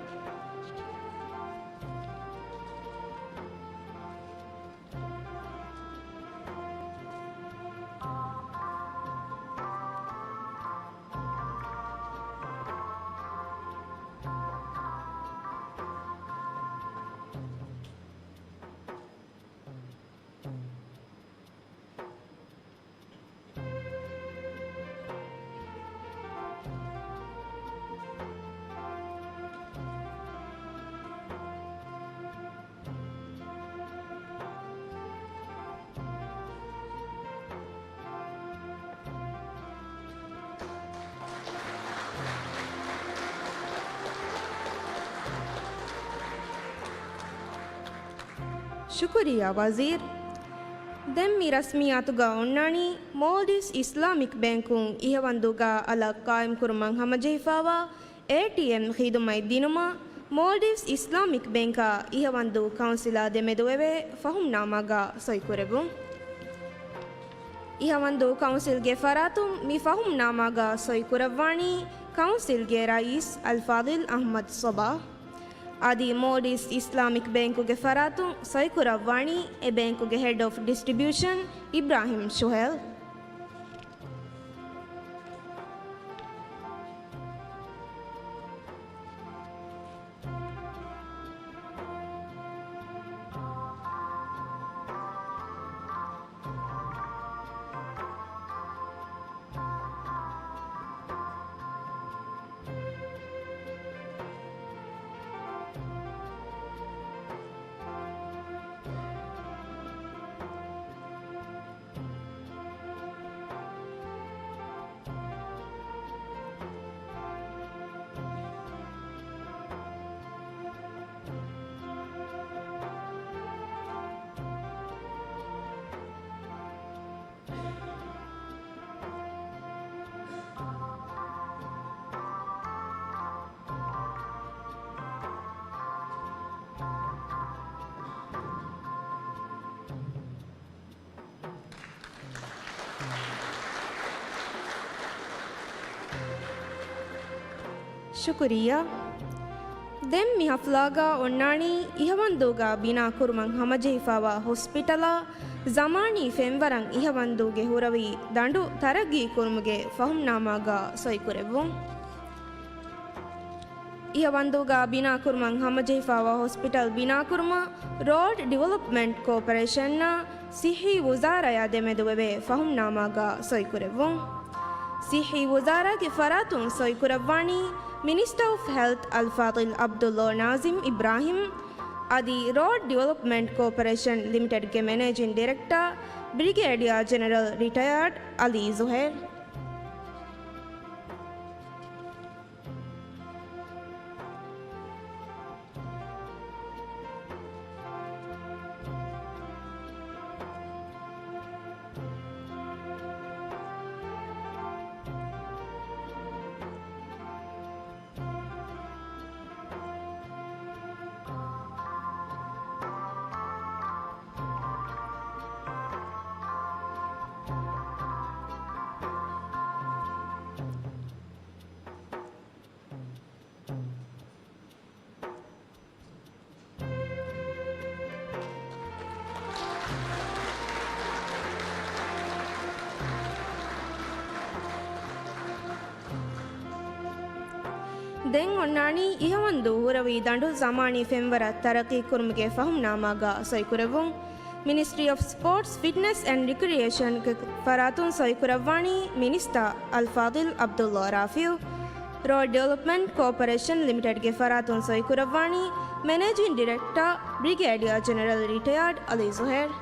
ޝުކުރިއްޔާ ވަޒީރު. ދެން މި ރަސްމިއްޔާތުގަ އޮންނާނީ މޯލްޑިވްސް އިސްލާމިކް ބޭންކުން އިހަވަންދޫގަ އަލަށް ޤާއިމްކުރުމަށް ހަމަޖެހިފައިވާ އޭޓީއެމް ޚިދުމަތް ދިނުމަށް މޯލްޑިވްސް އިސްލާމިކް ބޭންކާ އިހަވަންދޫ ކައުންސިލާ ދެމެދުވެވޭ ފަހުމްނާމާގަ ސޮއިކުރެއްވުން. އިހަވަންދޫ ކައުންސިލްގެ ފަރާތުން މި ފަހުމްނާމާގަ ސޮއިކުރައްވާނީ ކައުންސިލްގެ ރައީސް އަލްފާޟިލް އަޙްމަދު ޞަބާޙް. އަދި މޯލްޑިވްސް އިސްލާމިކް ބޭންކުގެ ފަރާތުން ސޮއިކުރައްވާނީ އެ ބޭންކުގެ ހެޑް އޮފް ޑިސްޓްރިބިއުޝަން އިބްރާހިމް ޝުހެލް. ޝުކުރިއްޔާ. ދެން މި ހަފްލާގަ އޮންނާނީ އިހަވަންދޫގަ ބިނާކުރުމަށް ހަމަޖެހިފައިވާ ހޮސްޕިޓަލާ ޒަމާނީ ފެންވަރަށް އިހަވަންދޫގެ ހުރަވީ ދަނޑު ތަރައްގީކުރުމުގެ ފަހުމްނާމާގަ ސޮއިކުރެއްވުން. އިހަވަންދޫގަ ބިނާކުރުމަށް ހަމަޖެހިފައިވާ ހޮސްޕިޓަލް ބިނާކުރުމަށް ރޯޑް ޑިވެލޮޕްމަންޓް ކޯޕަރޭޝަންއާ ޞިއްޙީ ވުޒާރާއާ ދެމެދުވެވޭ ފަހުމްނާމާގަ ސޮއިކުރެއްވުން. ޞިއްޙީ ވުޒާރާގެ ފަރާތުން ސޮއިކުރައްވާނީ މިނިސްޓަރ އޮފް ހެލްތް އަލްފާޟިލް ޢަބްދުﷲ ނާޒިމް އިބްރާހިމް، އަދި ރޯޑް ޑިވެލޮޕްމަންޓް ކޯޕަރޭޝަން ލިމިޓެޑްގެ މެނޭޖިން ޑިރެކްޓަރ ބްރިގޭޑިއާ ޖެނެރަލް ރިޓަޔާޑް ޢަލީ ޒުހޭރް. ދެން އޮންނާނީ އިހަވަންދޫ ހުރަވީ ދަނޑު ޒަމާނީ ފެންވަރަށް ތަރައްޤީ ކުރުމުގެ ފަހުމްނާމާގާ ސޮއިކުރެއްވުން. މިނިސްޓްރީ އޮފް ސްޕޯޓްސް، ފިޓްނެސް އެންޑް ރިކްރިއޭޝަންގެ ފަރާތުން ސޮއިކުރައްވާނީ މިނިސްޓާ އަލްފާޟިލް ޢަބްދުﷲ ރާފިޢު. ރޯޑް ޑިވެލޮޕްމަންޓް ކޯޕަރޭޝަން ލިމިޓެޑްގެ ފަރާތުން ސޮއިކުރައްވާނީ މެނޭޖިން ޑިރެކްޓާ ބްރިގޭޑިއާ ޖެނެރަލް ރިޓަޔާޑް އަލީ ޒުހޭރް.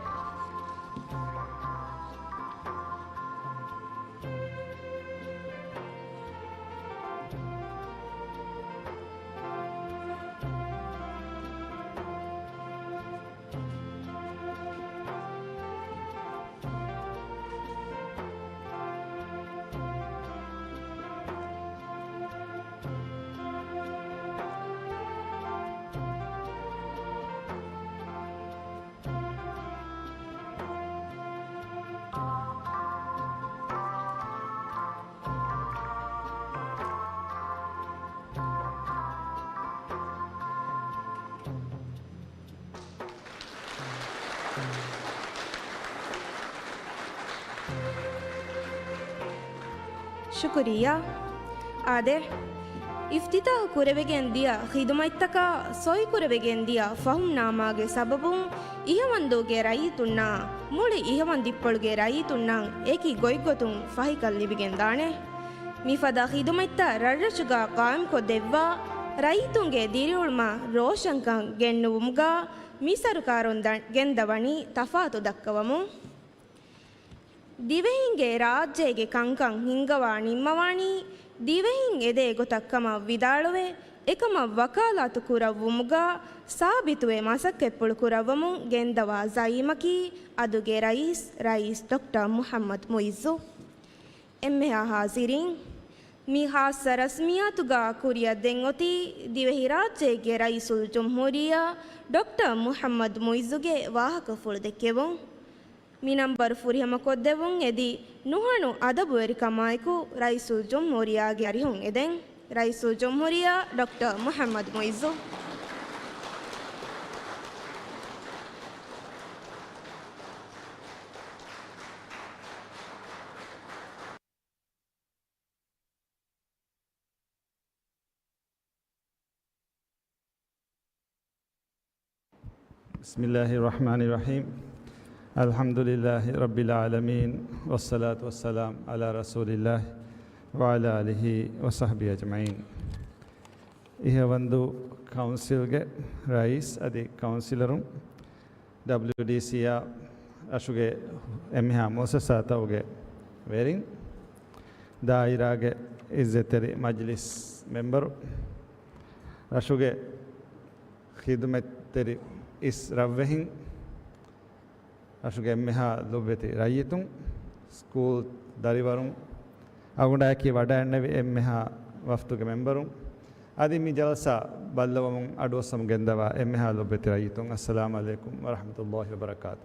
ޝުކުރިއްޔާ. އާދެ، އިފްތިތާޙު ކުރެވިގެން ދިޔަ ޚިދުމަތްތަކާ ސޮއިކުރެވިގެން ދިޔަ ފަހުމްނާމާގެ ސަބަބުން އިހަވަންދޫގެ ރައްޔިތުންނާ މުޅި އިހަވަން ދިއްޕޮޅުގެ ރައްޔިތުންނަށް އެކި ގޮތްގޮތުން ފަހިކަން ލިބިގެންދާނެ. މިފަދަ ޚިދުމަތްތައް ރަށްރަށުގާ ޤާއިމްކޮށްދެއްވާ، ރައްޔިތުންގެ ދިރިއުޅުމަށް ރޯޝަންކަން ގެންނުވުމުގާ މި ސަރުކާރުން ދަ-، ގެންދަވަނީ ތަފާތު ދައްކަވަމުން. ދިވެހިންގެ ރާއްޖޭގެ ކަންކަން ހިންގަވާ ނިންމަވާނީ ދިވެހިން އެދޭ ގޮތަށް ކަމަށް ވިދާޅުވެ، އެކަމަށް ވަކާލާތު ކުރައްވުމުގާ ސާބިތުވެ މަސައްކަތްޕުޅު ކުރައްވަމުން ގެންދަވާ ޒައީމަކީ އަދުގެ ރައީސް، ރައީސް ޑޮކްޓަރ މުޙައްމަދު މުޢިއްޒު. އެންމެހާ ޙާޟިރީން، މި ޚާއްޞަ ރަސްމިއްޔާތުގާ ކުރިއަށް ދެން އޮތީ ދިވެހިރާއްޖޭގެ ރައީސުލްޖުމްހޫރިއްޔާ ޑޮކްޓަރ މުޙައްމަދު މުޢިއްޒުގެ ވާހަކަފުޅު ދެއްކެވުން. މި ނަންބަރު ފުރިހަމަކޮށްދެއްވުން އެދި ނުހަނު އަދަބުވެރިކަމާއެކު ރައީސުލްޖުމްހޫރިއްޔާގެ އަރިހުން އެދެން. ރައީސުލްޖުމްހޫރިއްޔާ ޑޮކްޓަރ މުޙައްމަދު މުޢިއްޒު. بسم الله الرحمن الرحيم. الحمد لله رب العالمين، والصلاة والسلام على رسول الله وعلى آله وصحبه أجمعين. އިހަވަންދޫ ކައުންސިލްގެ ރައީސް އަދި ކައުންސިލަރުން، ޑަބްލިއުޑީސީއާ ރަށުގެ އެންމެހާ މުއައްސަސާތަކުގެ ވެރިން، ދާއިރާގެ އިއްޒަތްތެރި މަޖިލިސް މެމްބަރު، ރަށުގެ ޚިދުމަތްތެރި އިސް ރަށްވެހިން، ރަށުގެ އެންމެހާ ލޮބުވެތި ރައްޔިތުން، ސްކޫލް ދަރިވަރުން، އަޅުގަނޑާއެކީ ވަޑައިގެންނެވި އެންމެހާ ވަފްދުގެ މެމްބަރުން، އަދި މި ޖަލްސާ ބައްލަވަމުން އަޑުއައްސަމުން ގެންދަވާ އެންމެހާ ލޮބުވެތި ރައްޔިތުން، އައްސަލާމް ޢަލައިކުމް ވަރަޙްމަތުﷲި ވަބަރަކާތު.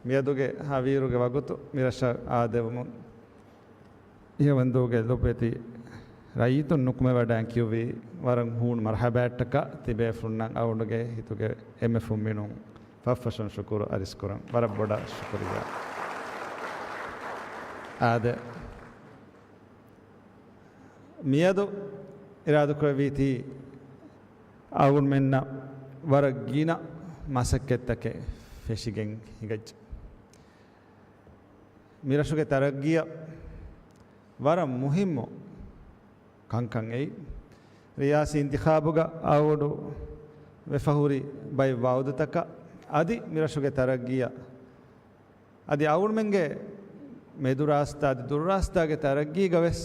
މިއަދުގެ ހަވީރުގެ ވަގުތު މި ރަށަށް އާދެވުމުން އިހަވަންދޫގެ ލޮބުވެތި ރައްޔިތުން ނުކުމެވަޑައި ކިޔުއްވި ވަރަށް ހޫނު މަރްޙަބާއްޓަކާ ތިބޭފުޅުންނަށް އަޅުގަނޑުގެ ހިތުގެ އެންމެ ފުންމިނުން ފަށްފަށުން ޝުކުރު އަރިސްކުރަން. ވަރަށް ބޮޑަށް ޝުކުރިއްޔާ. އާދެ، މިއަދު އިރާދަކުރެއްވީތީ އަޅުގަނޑުމެންނަށް ވަރަށް ގިނަ މަސައްކަތްތަކެއް ފެށިގެން ހިނގައްޖެ. މިރަށުގެ ތަރައްގީއަށް ވަރަށް މުހިއްމު ކަންކަން އެއީ، ރިޔާސީ އިންތިޚާބުގަ އަޅުގަނޑު ވެފަހުރި ބައެއް ވައުދުތަކަށް އަދި މިރަށުގެ ތަރައްގީއަށް އަދި އަޅުގަނޑުމެންގެ މެދުރާސްތާ އަދި ދުރުރާސްތާގެ ތަރައްގީގަ ވެސް،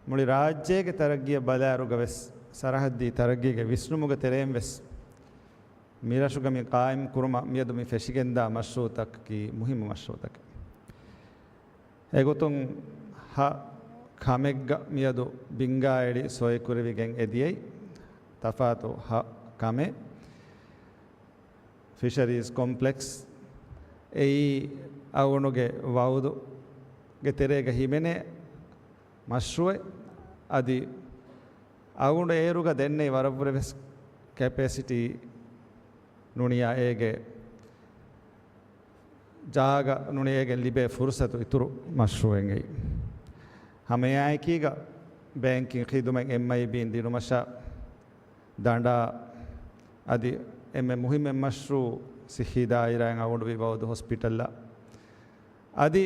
މުޅި ރާއްޖޭގެ ތަރައްގީއަށް ބަލާއިރުގަ ވެސް، ސަރަހައްދީ ތަރައްގީގެ ވިސްނުމުގެ ތެރެއިން ވެސް، މިރަށުގަ މި ޤާއިމް ކުރުމަށް މިއަދު މި ފެށިގެންދާ މަޝްރޫޢުތަކަކީ މުހިއްމު މަޝްރޫޢުތަކެއް. އެގޮތުން ހަ ކަމެއްގަ މިއަދު ބިންގާއެޅި ސޮއިކުރެވިގެން އެދިޔައީ ތަފާތު ހަ ކަމެއް. ފިޝަރީޒް ކޮމްޕްލެކްސް އެއީ އަޅުގަނޑުގެ ވައުދުގެ ތެރޭގަ ހިމެނޭ މަޝްރޫޢެއް. އަދި އަޅުގަނޑު އޭރުގަ ދެންނެވި ވަރަށްވުރެ ވެސް ކެޕޭސިޓީ ނޫނިއްޔާ އޭގެ ޖާގަ ނޫނިއްޔާ އޭގެން ލިބޭ ފުރުސަތު އިތުރު މަޝްރޫޢެއް އެއީ. ހަމައެއާއެކީގަ ބޭންކިން ޚިދުމަތް އެމްއައިބީން ދިނުމަށާ، ދަނޑާ، އަދި އެންމެ މުހިއްމު މަޝްރޫޢު ޞިއްޙީ ދާއިރާއިން އަޅުގަނޑު ވި ވައުދު ހޮސްޕިޓަލްއަށް، އަދި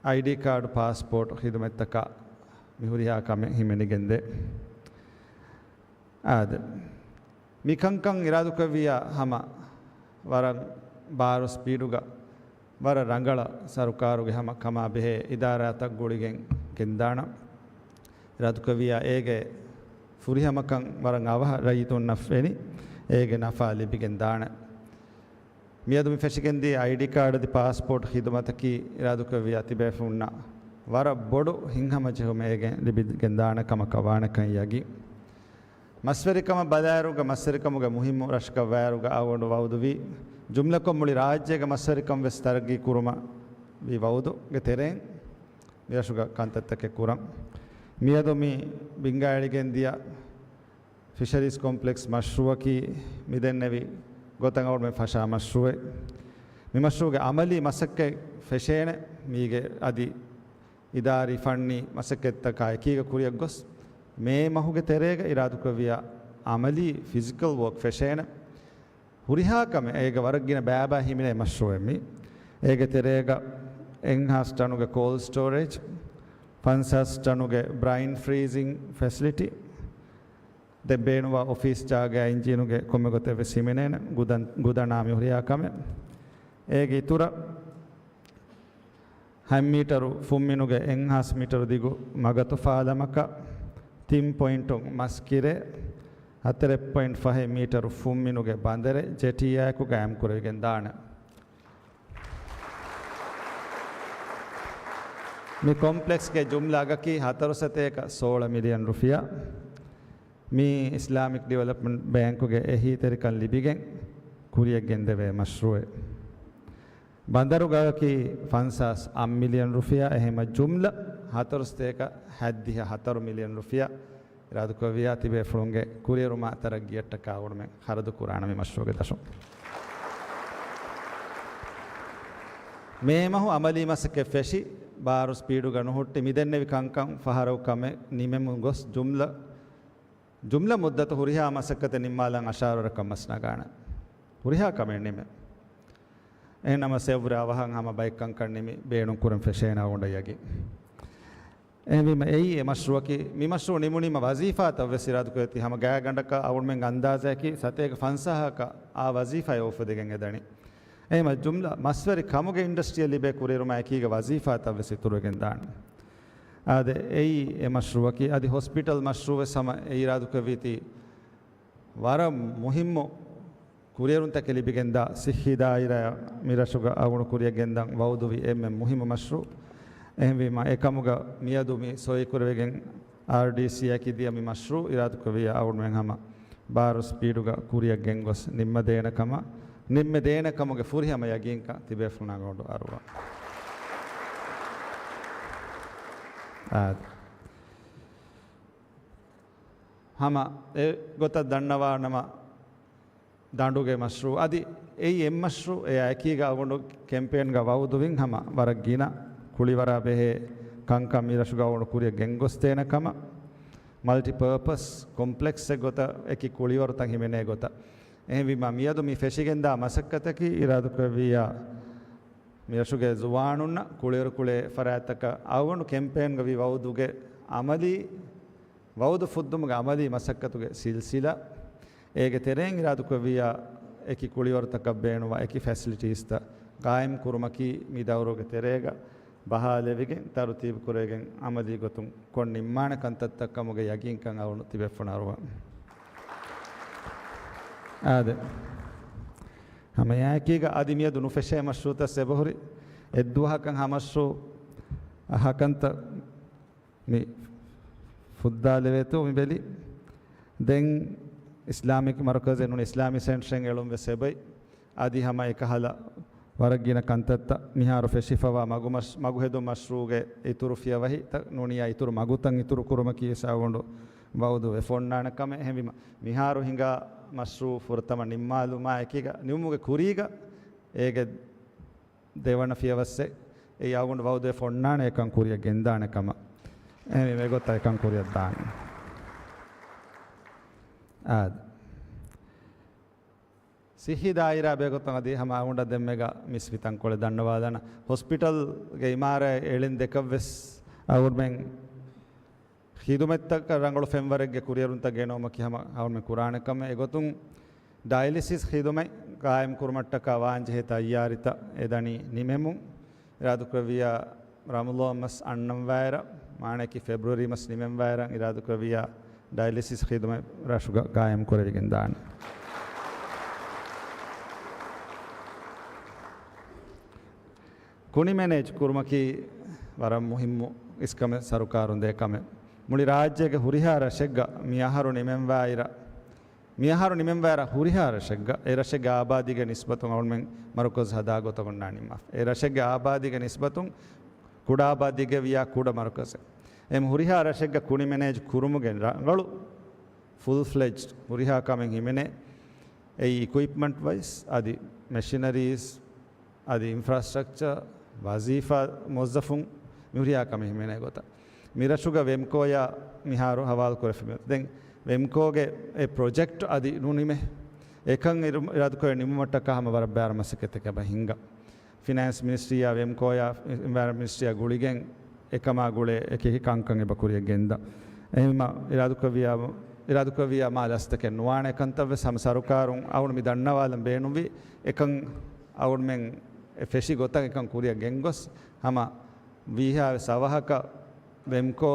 އައިޑީ ކާޑު، ޕާސްޕޯޓް ޚިދުމަތްތަކާ މި ހުރިހާ ކަމެއް ހިމެނިގެންދޭ. އާދެ، މި ކަންކަން އިރާދުކުރެއްވިއްޔާ ހަމަ ވަރަށް ބާރު ސްޕީޑުގަ ވަރަށް ރަނގަޅަށް ސަރުކާރުގެ ހަމަ ކަމާ ބެހޭ އިދާރާތައް ގުޅިގެން ގެންދާނަން. އިރާދުކުރެއްވިއްޔާ އޭގެ ފުރިހަމަކަން ވަރަށް އަވަހަށް ރައްޔިތުންނަށް ފެނި އޭގެ ނަފާ ލިބިގެން ދާނެ. މިއަދު މި ފެށިގެންދިޔަ އައިޑީ ކާޑު އަދި ޕާސްޕޯޓް ޚިދުމަތަކީ އިރާދުކުރެއްވިއްޔާ ތިބޭފުޅުންނަށް ވަރަށް ބޮޑު ހިތްހަމަޖެހުމެއް އޭގެން ލިބިގެން ދާނެ ކަމަކަށް ވާނެކަން ޔަގީން. މަސްވެރިކަމަށް ބަލާއިރުގަ މަސްވެރިކަމުގެ މުހިއްމު ރަށަކަށް ވާއިރުގަ އަޅުގަނޑު ވައުދުވީ، ޖުމްލަކޮށް މުޅި ރާއްޖޭގެ މަސްވެރިކަން ވެސް ތަރައްގީ ކުރުމަށް ވި ވައުދުގެ ތެރެއިން މިރަށުގަ ކަންތައްތަކެއް ކުރަން. މިއަދު މި ބިންގާއެޅިގެން ދިޔަ ފިޝަރީޒް ކޮމްޕްލެކްސް މަޝްރޫއަކީ މިދެންނެވި ގޮތަށް އަޅުގަނޑުމެން ފަށާ މަޝްރޫއެއް. މި މަޝްރޫއުގެ އަމަލީ މަސައްކަތް ފެށޭނެ މީގެ އަދި އިދާރީ ފަންނީ މަސައްކަތްތަކާ އެކީގަ ކުރިއަށް ގޮސް، މޭ މަހުގެ ތެރޭގަ އިރާދުކުރެއްވިޔާ އަމަލީ ފިޒިކަލް ވޯކް ފެށޭނެ. ހުރިހާ ކަމެއް އޭގަ ވަރަށް ގިނަ ބައިބައި ހިމެނޭ މަޝްރޫއެއް މީ. އޭގެ ތެރޭގަ އެއްހާސް ޓަނުގެ ކޯލްޑް ސްޓޯރޭޖް، ފަންސާސް ޓަނުގެ ބްރައިން ފްރީޒިން ފެސިލިޓީ، ދެން ބޭނުންވާ އޮފީސް ޖާގައާ އިންޖީނުގެ ކޮންމެ ގޮތެއް ވެސް ހިމެނޭނެ. ގުދަން، ގުދަނާ މި ހުރިހާ ކަމެއް. އޭގެ އިތުރަށް ހަތް މީޓަރު ފުންމިނުގެ އެއްހާސް މީޓަރު ދިގު މަގަތު ފާލަމަކަށް، ތިން ޕޮއިންޓުން މަސްކިރޭ، ހަތަރެއް ޕޮއިންޓް ފަހެއް މީޓަރު ފުންމިނުގެ ބަނދަރެއް ޖެޓީއާއެކު ގާއިމް ކުރެވިގެން ދާނެ. މި ކޮމްޕްލެކްސްގެ ޖުމްލަ އަގަކީ ހަތަރު ސަތޭކަ ސޯޅަ މިލިއަން ރުފިޔާ. މީ އިސްލާމިކް ޑިވެލޮޕްމަންޓް ބޭންކުގެ އެހީތެރިކަން ލިބިގެން ކުރިއަށް ގެންދެވޭ މަޝްރޫއެއް. ބަނދަރުގައަކީ ފަންސާސް އަށް މިލިއަން ރުފިޔާ، އެހެންމަ ޖުމްލަ ހަތަރު ސަތޭކަ ހަތްދިހަ ހަތަރު މިލިއަން ރުފިޔާ އިރާދުކުރެއްވިޔާ ތިބޭފުޅުންގެ ކުރިއެރުމާ ތަރައްގީއަށްޓަކާ އަޅުގަނޑުމެން ޚަރަދު ކުރާނަމޭ މަޝްރޫއުގެ ދަށުން. މޭ މަހު އަމަލީ މަސައްކަތް ފެށި، ބާރު ސްޕީޑުގަ ނުހުއްޓި، މިދެންނެވި ކަންކަން ފަހަރަކު ކަމެއް ނިމެމުން ގޮސް ޖުމްލަ، ޖުމްލަ މުއްދަތު ހުރިހާ މަސައްކަތެއް ނިންމާލަން އަށާރަ ވަރަކަށް މަސް ނަގާނެ. ހުރިހާ ކަމެއް ނިމެ. އެހެންނަމަ ސެވްރެ އަވަހަށް ހަމަ ބައެއް ކަންކަން ނިމި ބޭނުން ކުރަން ފެށޭނެ އަޅުގަނޑަށް ޔަގީން. އެހެންވީމަ އެއީ އެ މަޝްރޫއަކީ، މި މަޝްރޫއު ނިމުނީމަ ވަޒީފާތައް ވެސް އިރާދުކުރެއްވި ހަމަ ގާތްގަނޑަކަށް އަޅުގަނޑުމެން އަންދާޒައަކީ ސަތޭކަ ފަންސާހަކަށް އާ ވަޒީފާއެއް އުފެދިގެން އެދަނީ. އެހެންމަ ޖުމްލަ މަސްވެރި ކަމުގެ އިންޑަސްޓްރީއަށް ލިބޭ ކުރިއެރުމާ އެކީގަ ވަޒީފާތައް ވެސް އިތުރުވެގެން ދާނެ. އާދެ، އެއީ އެ މަޝްރޫއަކީ. އަދި ހޮސްޕިޓަލް މަޝްރޫއު ވެސް ހަމަ އެ އިރާދުކުރެއްވީތީ ވަރަށް މުހިއްމު ކުރިއެރުންތަކެއް ލިބިގެންދާ ސިއްހީ ދާއިރާއަށް މިރަށުގަ އަޅުގަނޑު ކުރިއަށް ގެންދަން ވައުދުވި އެންމެ މުހިއްމު މަޝްރޫއު. އެހެންވީމަ، އެކަމުގަ މިއަދު މި ސޮއިކުރެވިގެން އާރްޑީސީއަކީ ދިޔަ މި މަޝްރޫއު އިރާދުކުރެއްވިއްޔާ އަޅުގަނޑުމެން ހަމަ ބާރު ސްޕީޑުގަ ކުރިއަށް ގެންގޮސް ނިންމަދޭނެ ކަމަށް، ނިންމެދޭނެ ކަމުގެ ފުރިހަމަ ޔަގީންކަން ތިބޭފުޅުންނާ އަޅުގަނޑު އަރުވާ. އާދެ. ހަމަ އެ ގޮތަށް ދަންނަވާނަމަ، ދަނޑުގެ މަޝްރޫއު އަދި އެއީ އެއް މަޝްރޫއު، އެއާ އެކީގަ އަޅުގަނޑު ކެމްޕޭންގަ ވައުދުވިން ހަމަ ވަރަށް ގިނަ ކުޅިވަރާ ބެހޭ ކަންކަން މިރަށުގަ އަޅުގަނޑު ކުރިއަށް ގެންގޮސްދޭނެ ކަމަށް، މަލްޓިޕާޕަސް ކޮމްޕްލެކްސްއެއް ގޮތަށް އެކި ކުޅިވަރުތައް ހިމެނޭ ގޮތަށް. އެހެންވީމާ، މިއަދު މި ފެށިގެންދާ މަސައްކަތަކީ އިރާދުކުރެއްވިއްޔާ، މިރަށުގެ ޒުވާނުންނަށް ކުޅިވަރު ކުޅޭ ފަރާތްތަކަށް އަޅުގަނޑު ކެމްޕޭންގަ ވި ވައުދުގެ އަމަލީ ވައުދު ފުއްދުމުގެ އަމަލީ މަސައްކަތުގެ ސިލްސިލާ، އޭގެ ތެރެއިން އިރާދުކުރެއްވިއްޔާ، އެކި ކުޅިވަރުތަކަށް ބޭނުންވާ އެކި ފެސިލިޓީސްތައް ގާއިމް ކުރުމަކީ، މި ދައުރުގެ ތެރޭގަ ބަހާލެވިގެން، ތަރުތީބު ކުރެވިގެން، އަމަލީ ގޮތުން ކޮށް ނިންމާނެ ކަންތައްތައް ކަމުގެ ޔަގީންކަން އަޅުގަނޑު ތިބޭފުޅުންނަށް އަރުވާ. އާދެ. ހަމަ އެއާއެކީގަ އަދި މިއަދު ނުފެށޭ މަޝްރޫއުތައް އެބަހުރި. އެއްދުވަހަކަށް ހަ މަޝްރޫއު ހަ ކަންތައް މި ފުއްދާލެވޭތޯ މި ބެލި. ދެން އިސްލާމިކް މަރުކަޒެއް ނޫނީ އިސްލާމިކް ސެންޓަރެއް އެޅުން ވެސް އެބައި. އަދި ހަމަ އެކަހަލަ ވަރަށް ގިނަ ކަންތައްތައް މިހާރު ފެށިފަވާ މަގު މަޝް-، މަގުހެދުން މަޝްރޫއުގެ އިތުރު ފިޔަވަހިތައް ނޫނިއްޔާ އިތުރު މަގުތައް އިތުރު ކުރުމަކީ ވެސް އަޅުގަނޑު ވައުދު ވެފަ އޮންނާނެ ކަމެއް. އެހެންވީމަ، މިހާރު ހިނގާ މަޝްރޫއު ފުރަތަމަ ނިންމާލުމާ އެކީގަ، ނިމުމުގެ ކުރީގަ އޭގެ ދެވަނަ ފިޔަވައްސެއް އެއީ އަޅުގަނޑު ވައުދުވެފަ އޮންނާނެ އެކަން ކުރިއަށް ގެންދާނެ ކަމަށް. އެހެންވީމަ އެގޮތަށް އެކަން ކުރިއަށް ދާނެ. އާދެ. ސިއްހީ ދާއިރާ ބެގޮތުން އަދި ހަމަ އަޅުގަނޑަށް ދެންމެގަ މިސް މިތަންކޮޅެއް ދަންނަވާލާނަން. ހޮސްޕިޓަލްގެ އިމާރާތް އެޅިން ދެކަށްވެސް އަޅުގަނޑުމެން ޚިދުމަތްތަކަށް ރަނގަޅު ފެންވަރެއްގެ ކުރިއެރުންތައް ގެނައުމަކީ ހަމަ އަޅުގަނޑުމެން ކުރާނެ ކަމެއް. އެގޮތުން ޑައިލިސިސް ޚިދުމަތް ގާއިމް ކުރުމަށްޓަކާ ވާންޖެހޭ ތައްޔާރީތައް އެދަނީ ނިމެމުން. އިރާދަކުރެއްވިއްޔާ ރަމަޟާން މަސް އަންނަން ވާއިރަށް، މާނައަކީ ފެބްރުއަރީ މަސް ނިމެން ވާއިރަށް އިރާދަކުރެއްވިއްޔާ ޑައިލިސިސް ޚިދުމަތް ރަށުގަ ގާއިމް ކުރެވިގެން ދާނެ. ކުނި މެނޭޖް ކުރުމަކީ ވަރަށް މުހިއްމު އިސްކަމެއް، ސަރުކާރުން ދޭ ކަމެއް. މުޅި ރާއްޖޭގެ ހުރިހާ ރަށެއްގަ މި އަހަރު ނިމެން ވާއިރަށް، މި އަހަރު ނިމެން ވާއިރަށް ހުރިހާ ރަށެއްގަ، އެ ރަށެއްގެ އާބާދީގެ ނިސްބަތުން އަޅުމެން މަރުކަޒު ހަދާ ގޮތަށް އޮންނާނީ މާފަށް. އެ ރަށެއްގެ އާބާދީގެ ނިސްބަތުން ކުޑަ އާބާދީގެ ވިޔާ ކުޑަ މަރުކަޒެއް. އެ ހުރިހާ ރަށެއްގަ ކުނި މެނޭޖް ކުރުމުގެ ރަނގަޅު ފުލް ފްލެޖްޑް ހުރިހާ ކަމެއް ހިމެނޭ. އެއީ އިކުއިޕްމަންޓް ވައިސް، އަދި މެޝިނަރީސް، އަދި އިންފްރާސްޓްރަކްޗަރ، ވަޒީފާ މުވައްޒަފުން، މި ހުރިހާ ކަމެއް ހިމެނޭ ގޮތަށް. މި ރަށުގަ ވެމްކޯޔާ މިހާރު ހަވާލު ކުރެފި މި. ދެން ވެމްކޯގެ އެ ޕްރޮޖެކްޓް އަދި ނުނިމޭ. އެކަން އިރު-، އިރާދަކުރެ ނިމުމަށްޓަކާ ހަމަ ވަރަށް ބާރަ މަސައްކަތެއް ކަމަށް ހިނގާ. ފިނޭންސް މިނިސްޓްރީއާ ވެމްކޯޔާ އެންވަޔަރަންމަންޓް މިނިސްޓްރީއާ ގުޅިގެން އެކަމާ ގުޅޭ އެކި ކަންކަން އެބަ ކުރިއަށް ގެންދާ. އެހެންވީމަ އިރާދަކުރެއްވިއްޔާ، އިރާދަކުރެއްވިއްޔާ މާ ލަސްތަކެއް ނުވާނެ ކަންތައް ވެސް ހަމަ ސަރުކާރުން އަޅުގަނޑު މި ދަންނަވާލަން ބޭނުންވީ. އެކަން އަޅުގަނޑުމެން އެ ފެށި ގޮތަށް އެކަން ކުރިއަށް ގެންގޮސް ހަމަ ވީހާވެސް އަވަހަކަށް ވެމްކޯ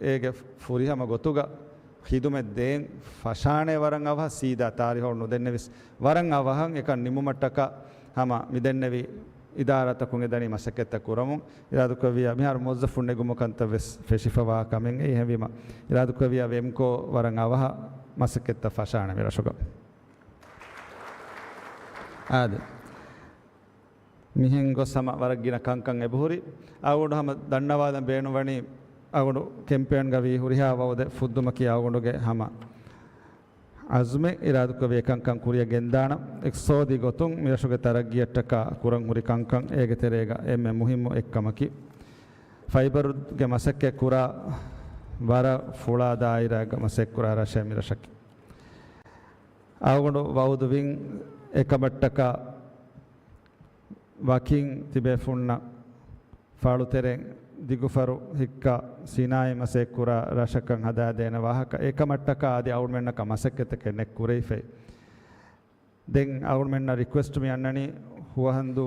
އޭގެ ފުރިހަމަ ގޮތުގަ ޚިދުމަތް ދޭން ފަށާނެ ވަރަށް އަވަހަށް ސީދާ ތާރީހު ނުދެންނެވިސް ވަރަށް އަވަހަށް އެކަން ނިމުމަށްޓަކާ ހަމަ މިދެންނެވި އިދާރާތަކުން އެދަނީ މަސައްކަތްތައް ކުރަމުން. އިރާދަކުރެއްވިއްޔާ މިހާރު މުވައްޒަފުން ނެގުމުގެ ކަންތައް ވެސް ފެށިފަވާ ކަމެއް. އެހެންވީމަ އިރާދަކުރެއްވިއްޔާ ވެމްކޯ ވަރަށް އަވަހަށް މަސައްކަތްތައް ފަށާނެ މި ރަށުގަ. އާދެ. މިހެން ގޮސް ހަމަ ވަރަށް ގިނަ ކަންކަން އެބަހުރި. އަޅުގަނޑު ހަމަ ދަންނަވާލަން ބޭނުންވަނީ، އަޅުގަނޑު ކެމްޕޭންގަ ވީ ހުރިހާ ވައުދެއް ފުއްދުމަކީ އަޅުގަނޑުގެ ހަމަ އަޒުމެއް. އިރާދަކުރެއްވިއްޔާ އެކަންކަން ކުރިއަށް ގެންދާނަން. އިޤްތިޞާދީ ގޮތުން މިރަށުގެ ތަރައްގީއަށްޓަކާ ކުރަން ހުރި ކަންކަން އޭގެ ތެރޭގަ އެންމެ މުހިއްމު އެއްކަމަކީ، ފައިބަރުގެ މަސައްކަތް ކުރާ ވަރަށް ފުޅާ ދާއިރާގަ މަސައްކަތް ކުރާ ރަށެއް މި ރަށަކީ. އަޅުގަނޑު ވައުދުވިން އެކަމަށްޓަކާ ވަކިން ތިބޭފުންނަށް ފާޅުތެރެއިން ދިގުފަރު ހިއްކާ ސިނާއީ މަސައްކަތް ކުރާ ރަށަކަށް ހަދާދޭނެ ވާހަކަ އެކަމަށްޓަކާ އަދި އަޅުގަނޑުމެންނަކަށް މަސައްކަތެއް ނެތް ކުރެވިފައި. ދެން އަޅުގަނޑުމެންނަށް ރިކުއެސްޓް މި އަންނަނީ ހުވަހަނދު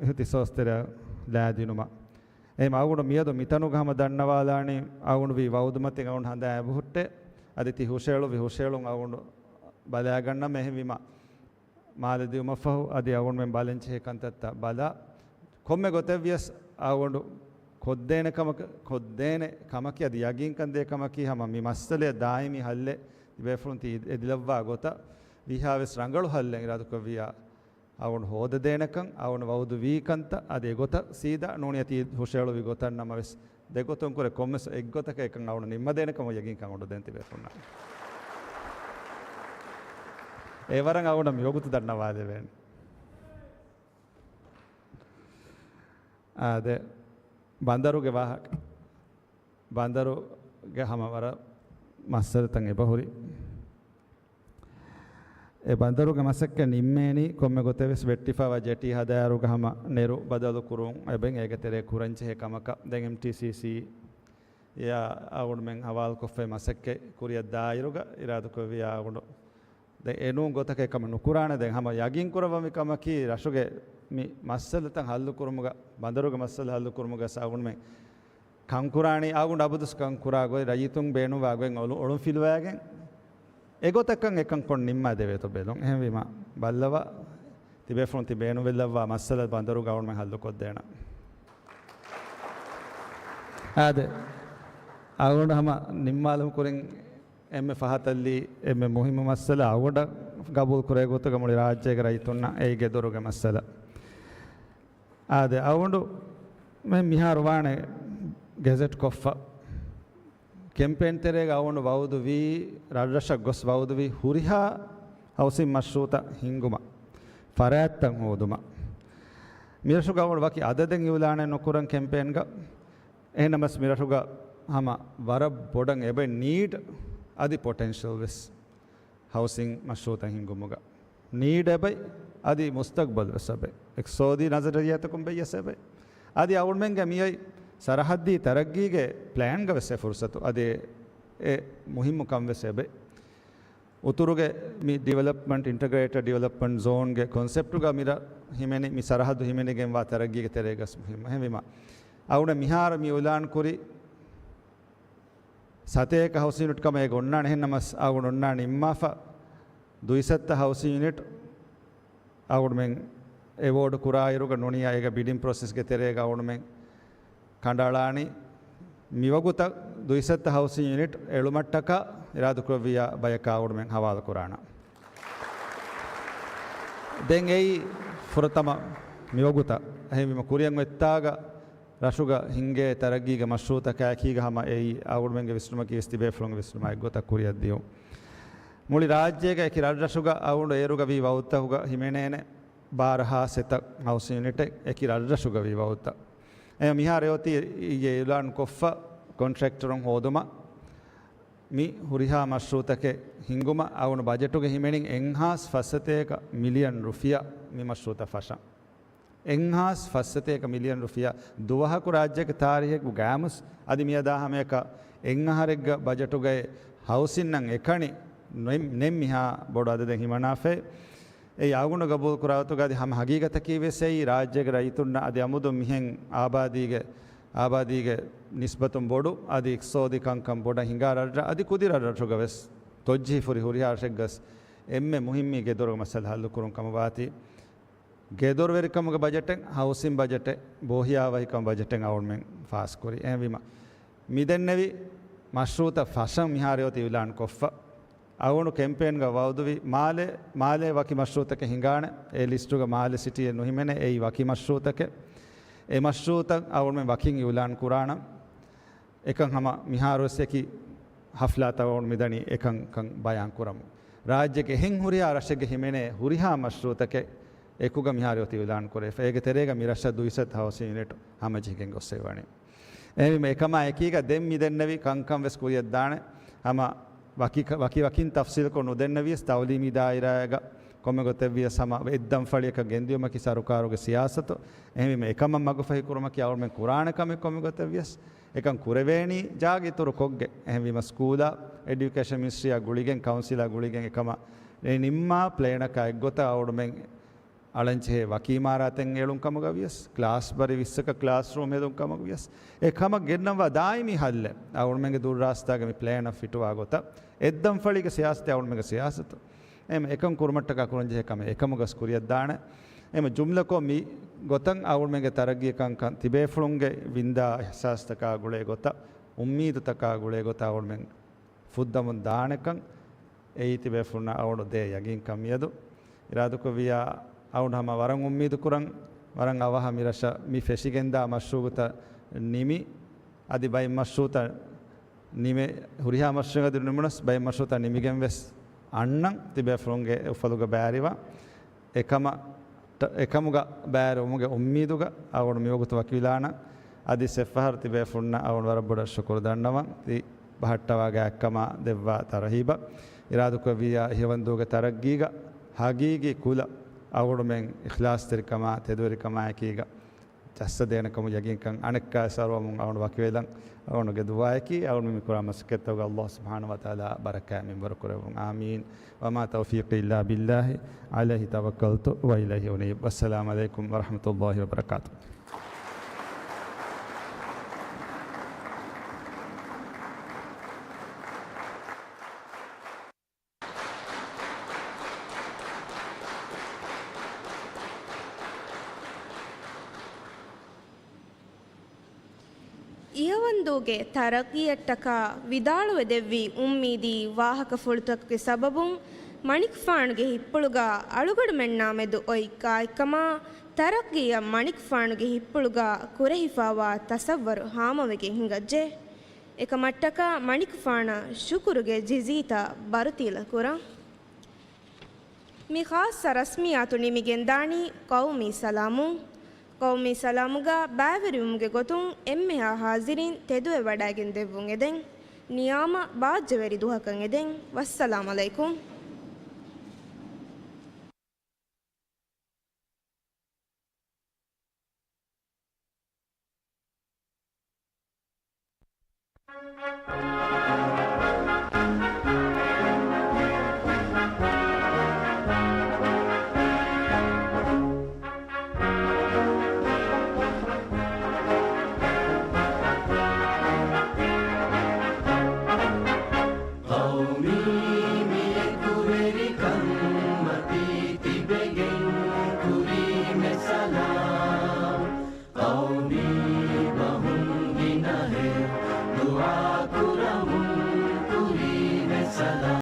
އިޚްތިޞާޞްތެރެއަށް ލާދިނުމަށް. އެހެން އަޅުގަނޑު މިއަދު މިތަނުގަ ހަމަ ދަންނަވާލާނީ އަޅުގަނޑު ވީ ވައުދުމަތިން އަޅުގަނޑު ހަނދާން އެބަހުއްޓޭ. އަދި ތި ހުށައެޅުއްވި ހުށައެޅުން އަޅުގަނޑު ބަލާގަންނަމޭ. އެހެންވީމަ މާލެ ދިއުމަށްފަހު އަދި އަޅުގަނޑުމެން ބަލަންޖެހޭ ކަންތައްތައް ބަލާ، ކޮންމެ ގޮތެއްވިޔަސް އަޅުގަނޑު ކޮށްދޭނެ ކަމަކަށް، ކޮށްދޭނެ ކަމަކީ އަދި ޔަގީންކަން ދޭ ކަމަކީ ހަމަ މި މައްސަލައަށް ދާއިމީ ހައްލެއް ތިބޭފުޅުން ތި އެދިލައްވާ ގޮތަށް ވީހާވެސް ރަނގަޅު ހައްލެއް އިރާދަކުރެއްވިއްޔާ އަޅުގަނޑު ހޯދަދޭނެކަން، އަޅުގަނޑު ވައުދު ވީ ކަންތައް އަދި އެގޮތަށް ސީދާ ނޫނީ ތި ހުށައެޅުއްވި ގޮތަށް ނަމަވެސް، ދެގޮތުން ކުރެ ކޮންމެސް އެއްގޮތަކަށް އެކަން އަޅުގަނޑު ނިންމަދޭނެ ކަމަށް ޔަގީންކަން އުޑުދޭން ތިބޭފުންނަށް. އެވަރަށް އަޅުގަނޑަށް މިވަގުތު ދަންނަވާލެވޭނެ. އާދެ، ބަނދަރުގެ ވާހަކަ. ބަނދަރުގެ ހަމަ ވަރަށް މައްސަލަތައް އެބަހުރި. އެ ބަނދަރުގެ މަސައްކަތް ނިންމޭނީ ކޮންމެ ގޮތެއް ވެސް ވެއްޓިފައިވާ ޖެޓީ ހަދާއިރުގަ ހަމަ ނެރު ބަދަލު ކުރުން އެބައިން އޭގެ ތެރޭ ކުރަންޖެހޭ ކަމަކަށް. ދެން އެމްޓީސީސީ އެއާ އަޅުގަނޑުމެން ހަވާލުކޮށްފައި މަސައްކަތް ކުރިއަށް ދާއިރުގަ އިރާދަކުރެއްވިއްޔާ އަޅުގަނޑު ދެން އެނޫން ގޮތަކަށް އެކަމަށް ނުކުރާނެ. ދެން ހަމަ ޔަގީން ކުރައްވަމި ކަމަކީ ރަށުގެ މި މައްސަލަތައް ހައްލު ކުރުމުގަ، ބަނދަރުގެ މައްސަލަ ހައްލު ކުރުމުގަ އަޅުގަނޑުމެން ކަންކުރާނީ އަޅުގަނޑު އަބަދުސް ކަންކުރާ ގޮތް، ރައްޔިތުން ބޭނުންވާ ގޮތް އޮޅު-، އޮޅުންފިލުވާގެން އެގޮތަކަށް އެކަން ކޮށް ނިންމާދެވޭތޯ ބެލުން. އެހެންވީމަ ބައްލަވާ، ތިބޭފުޅުން ތި ބޭނުންވެލައްވާ މައްސަލަ ބަނދަރުގަ އަޅުގަނޑުމެން ހައްލުކޮށްދޭނަން. އާދެ، އަޅުގަނޑު ހަމަ ނިންމާލުމުގެ ކުރިން އެންމެ ފަހަތަށް ލީ އެންމެ މުހިއްމު މައްސަލަ އަޅުގަނޑަށް ގަބޫލު ކުރޭ ގޮތުގަ މުޅި ރާއްޖޭގެ ރައްޔިތުންނަށް އެއީ ގެދޮރުގެ މައްސަލަ. އާދެ، އަޅުގަނޑު މި-، މިހާރު ވާނެ ގެޒެޓް ކޮށްފަ. ކެމްޕޭން ތެރޭގަ އަޅުގަނޑު ވައުދުވީ، ރަށްރަށަށް ގޮސް ވައުދުވީ ހުރިހާ ހައުސިން މަޝްރޫއުތައް ހިންގުމަށް، ފަރާތްތައް ހޯދުމަށް. މިރަށުގަ އަޅުގަނޑު ވަކި އަދަދެއް އިއުލާނެއް ނުކުރަން ކެމްޕޭންގަ. އެހެންނަމަވެސް މިރަށުގަ ހަމަ ވަރަށް ބޮޑަށް އެބައި ނީޑް އަދި ޕޮޓެންޝަލް ވެސް ހައުސިން މަޝްރޫއަތައް ހިންގުމުގަ ނީޑް އެބައި އަދި މުސްތަގްބަލް ވެސް އެބައި. އިޤްތިޞާދީ ނަޒަރިއްޔާތަކުން ބެއްޔަސް އެބައި. އަދި އަޅުގަނޑުމެންގެ މިއޮތް ސަރަހައްދީ ތަރައްގީގެ ޕްލޭންގަ ވެސް އެ ފުރުސަތު އަދި އެ މުހިއްމު ކަން ވެސް އެބައި. އުތުރުގެ މި ޑިވެލޮޕްމަންޓް، އިންޓަގްރޭޓެޑް ޑިވެލޮޕްމަންޓް ޒޯންގެ ކޮންސެޕްޓުގަ މިރަށް ހިމެނި، މި ސަރަހައްދު ހިމެނިގެންވާ ތަރައްގީގެ ތެރޭގަސް މުހިއްމު. އެހެންވީމަ، އަޅުގަނޑު މިހާރު މި އިޢުލާން ކުރި ސަތޭކަ ހައުސިން ޔުނިޓް ކަމަށް އޭގަ އޮންނާނެ. އެހެންނަމަސް އަޅުގަނޑު އޮންނާނެ ނިންމާފަ ދުއިސައްތަ ހައުސިން ޔުނިޓް އަޅުގަނޑުމެން އެވޯޑް ކުރާއިރުގަ ނޫނީ އޭގެ ބިޑިން ޕްރޮސެސްގެ ތެރޭގަ އަޅުގަނޑުމެން ކަނޑައަޅާނީ މިވަގުތަށް ދުއިސައްތަ ހައުސިން ޔުނިޓް އެޅުމަށްޓަކާ އިރާދަކުރެއްވިއްޔާ ބަޔަކާ އަޅުގަނޑުމެން ހަވާލު ކުރާނަން. ދެން އެއީ ފުރަތަމަ މިވަގުތަށް. އެހެންވީމަ ކުރިއަށް އޮތްތާގަ ރަށުގަ ހިންގޭ ތަރައްގީގެ މަޝްރޫއުތަކާ އެކީގަ ހަމަ އެއީ އަޅުގަނޑުމެންގެ ވިސްނުމަކީ ވެސް ތިބޭފުޅުންގެ ވިސްނުމާ އެއްގޮތަށް ކުރިއަށް ދިޔުން. މުޅި ރާއްޖޭގަ އެކި ރަށްރަށުގަ އަޅުގަނޑު އޭރުގަ ވީ ވަގުތަކުގަ ހިމެނޭނެ ބާރަހާ ސަތޭކަ ހައުސިން ޔުނިޓެއް އެކި ރަށްރަށުގަ ވީ ވަގުތަށް. އެ މިހާރު އޮތީ އިއްޔެ އިޢުލާން ކޮށްފަ ކޮންޓްރެކްޓަރުން ހޯދުމަށް މި ހުރިހާ މަޝްރޫއުތަކެއް ހިންގުމަށް އަޅުގަނޑު ބަޖެޓުގަ ހިމެނިން އެއްހާސް ފަސްސަތޭކަ މިލިއަން ރުފިޔާ މި މަޝްރޫއުތައް ފަށަން. އެއްހާސް ފަސްސަތޭކަ މިލިއަން ރުފިޔާ ދުވަހަކު ރާއްޖޭގެ ތާރީހެއްގައިމުސް އަދި މިއަދާ ހަމައެކަ އެއްއަހަރެއްގަ ބަޖެޓުގައި ހައުސިންއަށް އެކަނި ނެ-، ނެތް މިހާ ބޮޑު އަދަދެއް ހިމަނާފައި. އެއީ އަޅުގަނޑު ގަބޫލު ކުރާ ގޮތުގަ އަދި ހަމަ ހަގީގަތަކީ ވެސް އެއީ ރާއްޖޭގެ ރައްޔިތުންނަށް އަދި އަމުދު މިހެން އާބާދީގެ، އާބާދީގެ ނިސްބަތުން ބޮޑު އަދި އިޤްތިޞާދީ ކަންކަން ބޮޑަށް ހިނގާ ރަށްރަށް އަދި ކުދި ރަށްރަށުގަ ވެސް ތޮއްޖީހި ފުރި ހުރިހާ ރަށެއްގަސް އެންމެ މުހިއްމީ ގެދޮރުގެ މައްސަލަ ހައްލުކުރުން ކަމަށް ވާތީ. ގެދޮރުވެރިކަމުގެ ބަޖެޓެއް، ހައުސިން ބަޖެޓެއް، ބޯހިޔާވަހިކަމުގެ ބަޖެޓެއް އަޅުގަނޑުމެން ފާސްކުރީ. އެހެންވީމަ، މިދެންނެވި މަޝްރޫއުތައް ފަށަން މިހާރު އޮތީ އިޢުލާން ކޮށްފަ. އަޅުގަނޑު ކެމްޕޭންގަ ވައުދުވި މާލެ، މާލެ ވަކި މަޝްރޫއުތަކެއް ހިނގާނެ. އެ ލިސްޓުގަ މާލެ ސިޓީއެއް ނުހިމެނޭ. އެއީ ވަކި މަޝްރޫއުތަކެއް. އެ މަޝްރޫއުތައް އަޅުގަނޑުމެން ވަކިން އިޢުލާން ކުރާނަން. އެކަން ހަމަ މިހާރުވެސް އެކި ހަފްލާތައް އަޅުގަނޑު މިދަނީ އެކަންކަން ބަޔާން ކުރަމުން. ރާއްޖޭގެ އެހެން ހުރިހާ ރަށެއްގެ ހިމެނޭ ހުރިހާ މަޝްރޫއުތަކެއް އެކުގަ މިހާރު އޮތީ އިޢުލާން ކުރެވިފަ. އޭގެ ތެރޭގަ މިރަށަށް ދުއިސައްތަ ހައުސިން ޔުނިޓް ހަމަޖެހިގެން ގޮސް ވަނީ. އެހެންވީމަ އެކަމާ އެކީގަ ދެން މިދެންނެވި ކަންކަން ވެސް ކުރިއަށްދާނެ. ހަމަ ވަކި، ވަކި ވަކިން ތަފްސީލްކޮށް ނުދެންނެވިޔަސް ތަޢުލީމީ ދާއިރާއެއްގަ ކޮންމެ ގޮތެއްވިޔަސް ހަމަ އެއްދަންފަޅިއަކަށް ގެންދިޔުމަކީ ސަރުކާރުގެ ސިޔާސަތު. އެހެންވީމަ އެކަމަށް މަގުފަހި ކުރުމަކީ އަޅުގަނޑުމެން ކުރާނެ ކަމެއް ކޮންމެ ގޮތެއްވިޔަސް. އެކަން ކުރެވޭނީ ޖާގަ އިތުރުކޮށްގެން. އެހެންވީމަ ސްކޫލާ، އެޑިއުކޭޝަން މިނިސްޓްރީއާ ގުޅިގެން، ކައުންސިލާ ގުޅިގެން އެކަމަށް ނިންމާ ޕްލޭނަކާ އެއްގޮތަށް އަޅުގަނޑުމެން އަޅަންޖެހޭ ވަކި އިމާރާތެއް އެޅުން ކަމުގަ ވިޔަސް، ކްލާސް ބަރި ވިއްސަކަށް ކްލާސްރޫމް ހެދުން ކަމަކު ވިޔަސް، އެ ކަމަށް ގެންނަންވާ ދާއިމީ ހައްލެއް އަޅުގަނޑުމެންގެ ދުރުރާސްތާގެ މި ޕްލޭނަށް ފިޓުވާ ގޮތަށް، އެއްދަންފަޅީގެ ސިޔާސަތެއް އަޅުގަނޑުމެންގެ ސިޔާސަތު. އެހެން އެކަން ކުރުމަށްޓަކާ ކުރަންޖެހޭ ކަމެއް އެކަމުގަސް ކުރިއަށްދާނެ. އެހެން ޖުމްލަކޮށް މި ގޮތަށް އަޅުގަނޑުމެންގެ ތަރައްގީ ކަންކަން ތިބޭފުޅުންގެ ވިންދާ އިޙްސާސްތަކާ ގުޅޭ ގޮތަށް، އުއްމީދުތަކާ ގުޅޭ ގޮތަށް އަޅުގަނޑުމެން ފުއްދަމުން ދާނެކަން އެއީ ތިބޭފުޅުންނަށް އަޅުގަނޑު ދޭ ޔަގީންކަން މިއަދު. އިރާދަކުރެއްވިއްޔާ އަޅުގަނޑު ހަމަ ވަރަށް އުއްމީދުކުރަން، ވަރަށް އަވަހަށް މިރަށަށް މި ފެށިގެންދާ މަޝްރޫޢުތައް ނިމި، އަދި ބައެއް މަޝްރޫޢުތައް ނިމެ، ހުރިހާ މަޝްރޫޢެއް އަދި ނިމުނަސް ބައެއް މަޝްރޫޢުތައް ނިމިގެން ވެސް އަންނަން ތިބޭފުޅުންގެ އުފަލުގަ ބައިވެރިވާ އެކަމަށް، އެކަމުގަ ބައިވެރިވުމުގެ އުއްމީދުގަ އަޅުގަނޑު މިވަގުތު ވަކިވެލާނަން. އަދި އެއްފަހަރު ތިބޭފުޅުންނަށް އަޅުގަނޑު ވަރަށް ބޮޑަށް ޝުކުރު ދަންނަވަން. ތި ބަހައްޓަވާ ގާތްކަމާ ދެއްވާ ތަރުހީބަށް. އިރާދަކުރެއްވިއްޔާ ހިޔަވަންދޫގެ ތަރައްގީގަ ހަގީގީ ކުލަ އަޅުގަނޑުމެން އިޚްލާޞްތެރިކަމާ ތެދުވެރިކަމާއެކީގަ ޖައްސަދޭނެ ކަމުގެ ޔަގީންކަން އަނެއްކާވެސް އަރުވަމުން އަޅުގަނޑު ވަކިވެލަން. އަޅުގަނޑުގެ ދުޢާއަކީ އަޅުގަނޑު މި ކުރާ މަސައްކަތްތަކުގަ ﷲ ސުބްޙާނަހޫ ވަތަޢާލާ ބަރަކާތް މިންވަރު ކުރެއްވުން. އާމީން. وما توفيقي إلا بالله عليه توكلت وإليه أنيب. والسلام عليكم ورحمة الله وبركاته. އިހަވަންދޫގެ ތަރައްގީއަށްޓަކާ ވިދާޅުވެދެއްވި އުއްމީދީ ވާހަކަފުޅުތަކުގެ ސަބަބުން މަނިކުފާނުގެ ހިތްޕުޅުގަ އަޅުގަނޑުމެންނާމެދު އޮތް ގާތްކަމާ ތަރައްގީއަށް މަނިކުފާނުގެ ހިތްޕުޅުގަ ކުރެހިފާވާ ތަސައްވަރު ހާމަވެގެން ހިނގައްޖެ. އެކަމަށްޓަކާ މަނިކުފާނަށް ޝުކުރުގެ ޖިޒީތައް ބަރުތީލަ ކުރަން. މި ޚާއްޞަ ރަސްމިއްޔާތު ނިމިގެންދާނީ ޤައުމީ ސަލާމުން. ޤައުމީ ސަލާމުގަ ބައިވެރިވުމުގެ ގޮތުން އެންމެހާ ހާޒިރީން ތެދުވެވަޑައިގެން ދެއްވުން އެދެން. ނިޔާމަ ބާއްޖަވެރި ދުވަހަކަށް އެދެން. ވައްސަލާމް ޢަލައިކުމް. ޤައުމީ މިޔަކުވެރިކަން މަތީ ތިބެގެން ކުރީމެ ސަލާމް. ޤައުމީ ބަހުން ގިނަހެއް ދުޢާ ކުރަމުން ކުރީމެ ސަލާމް.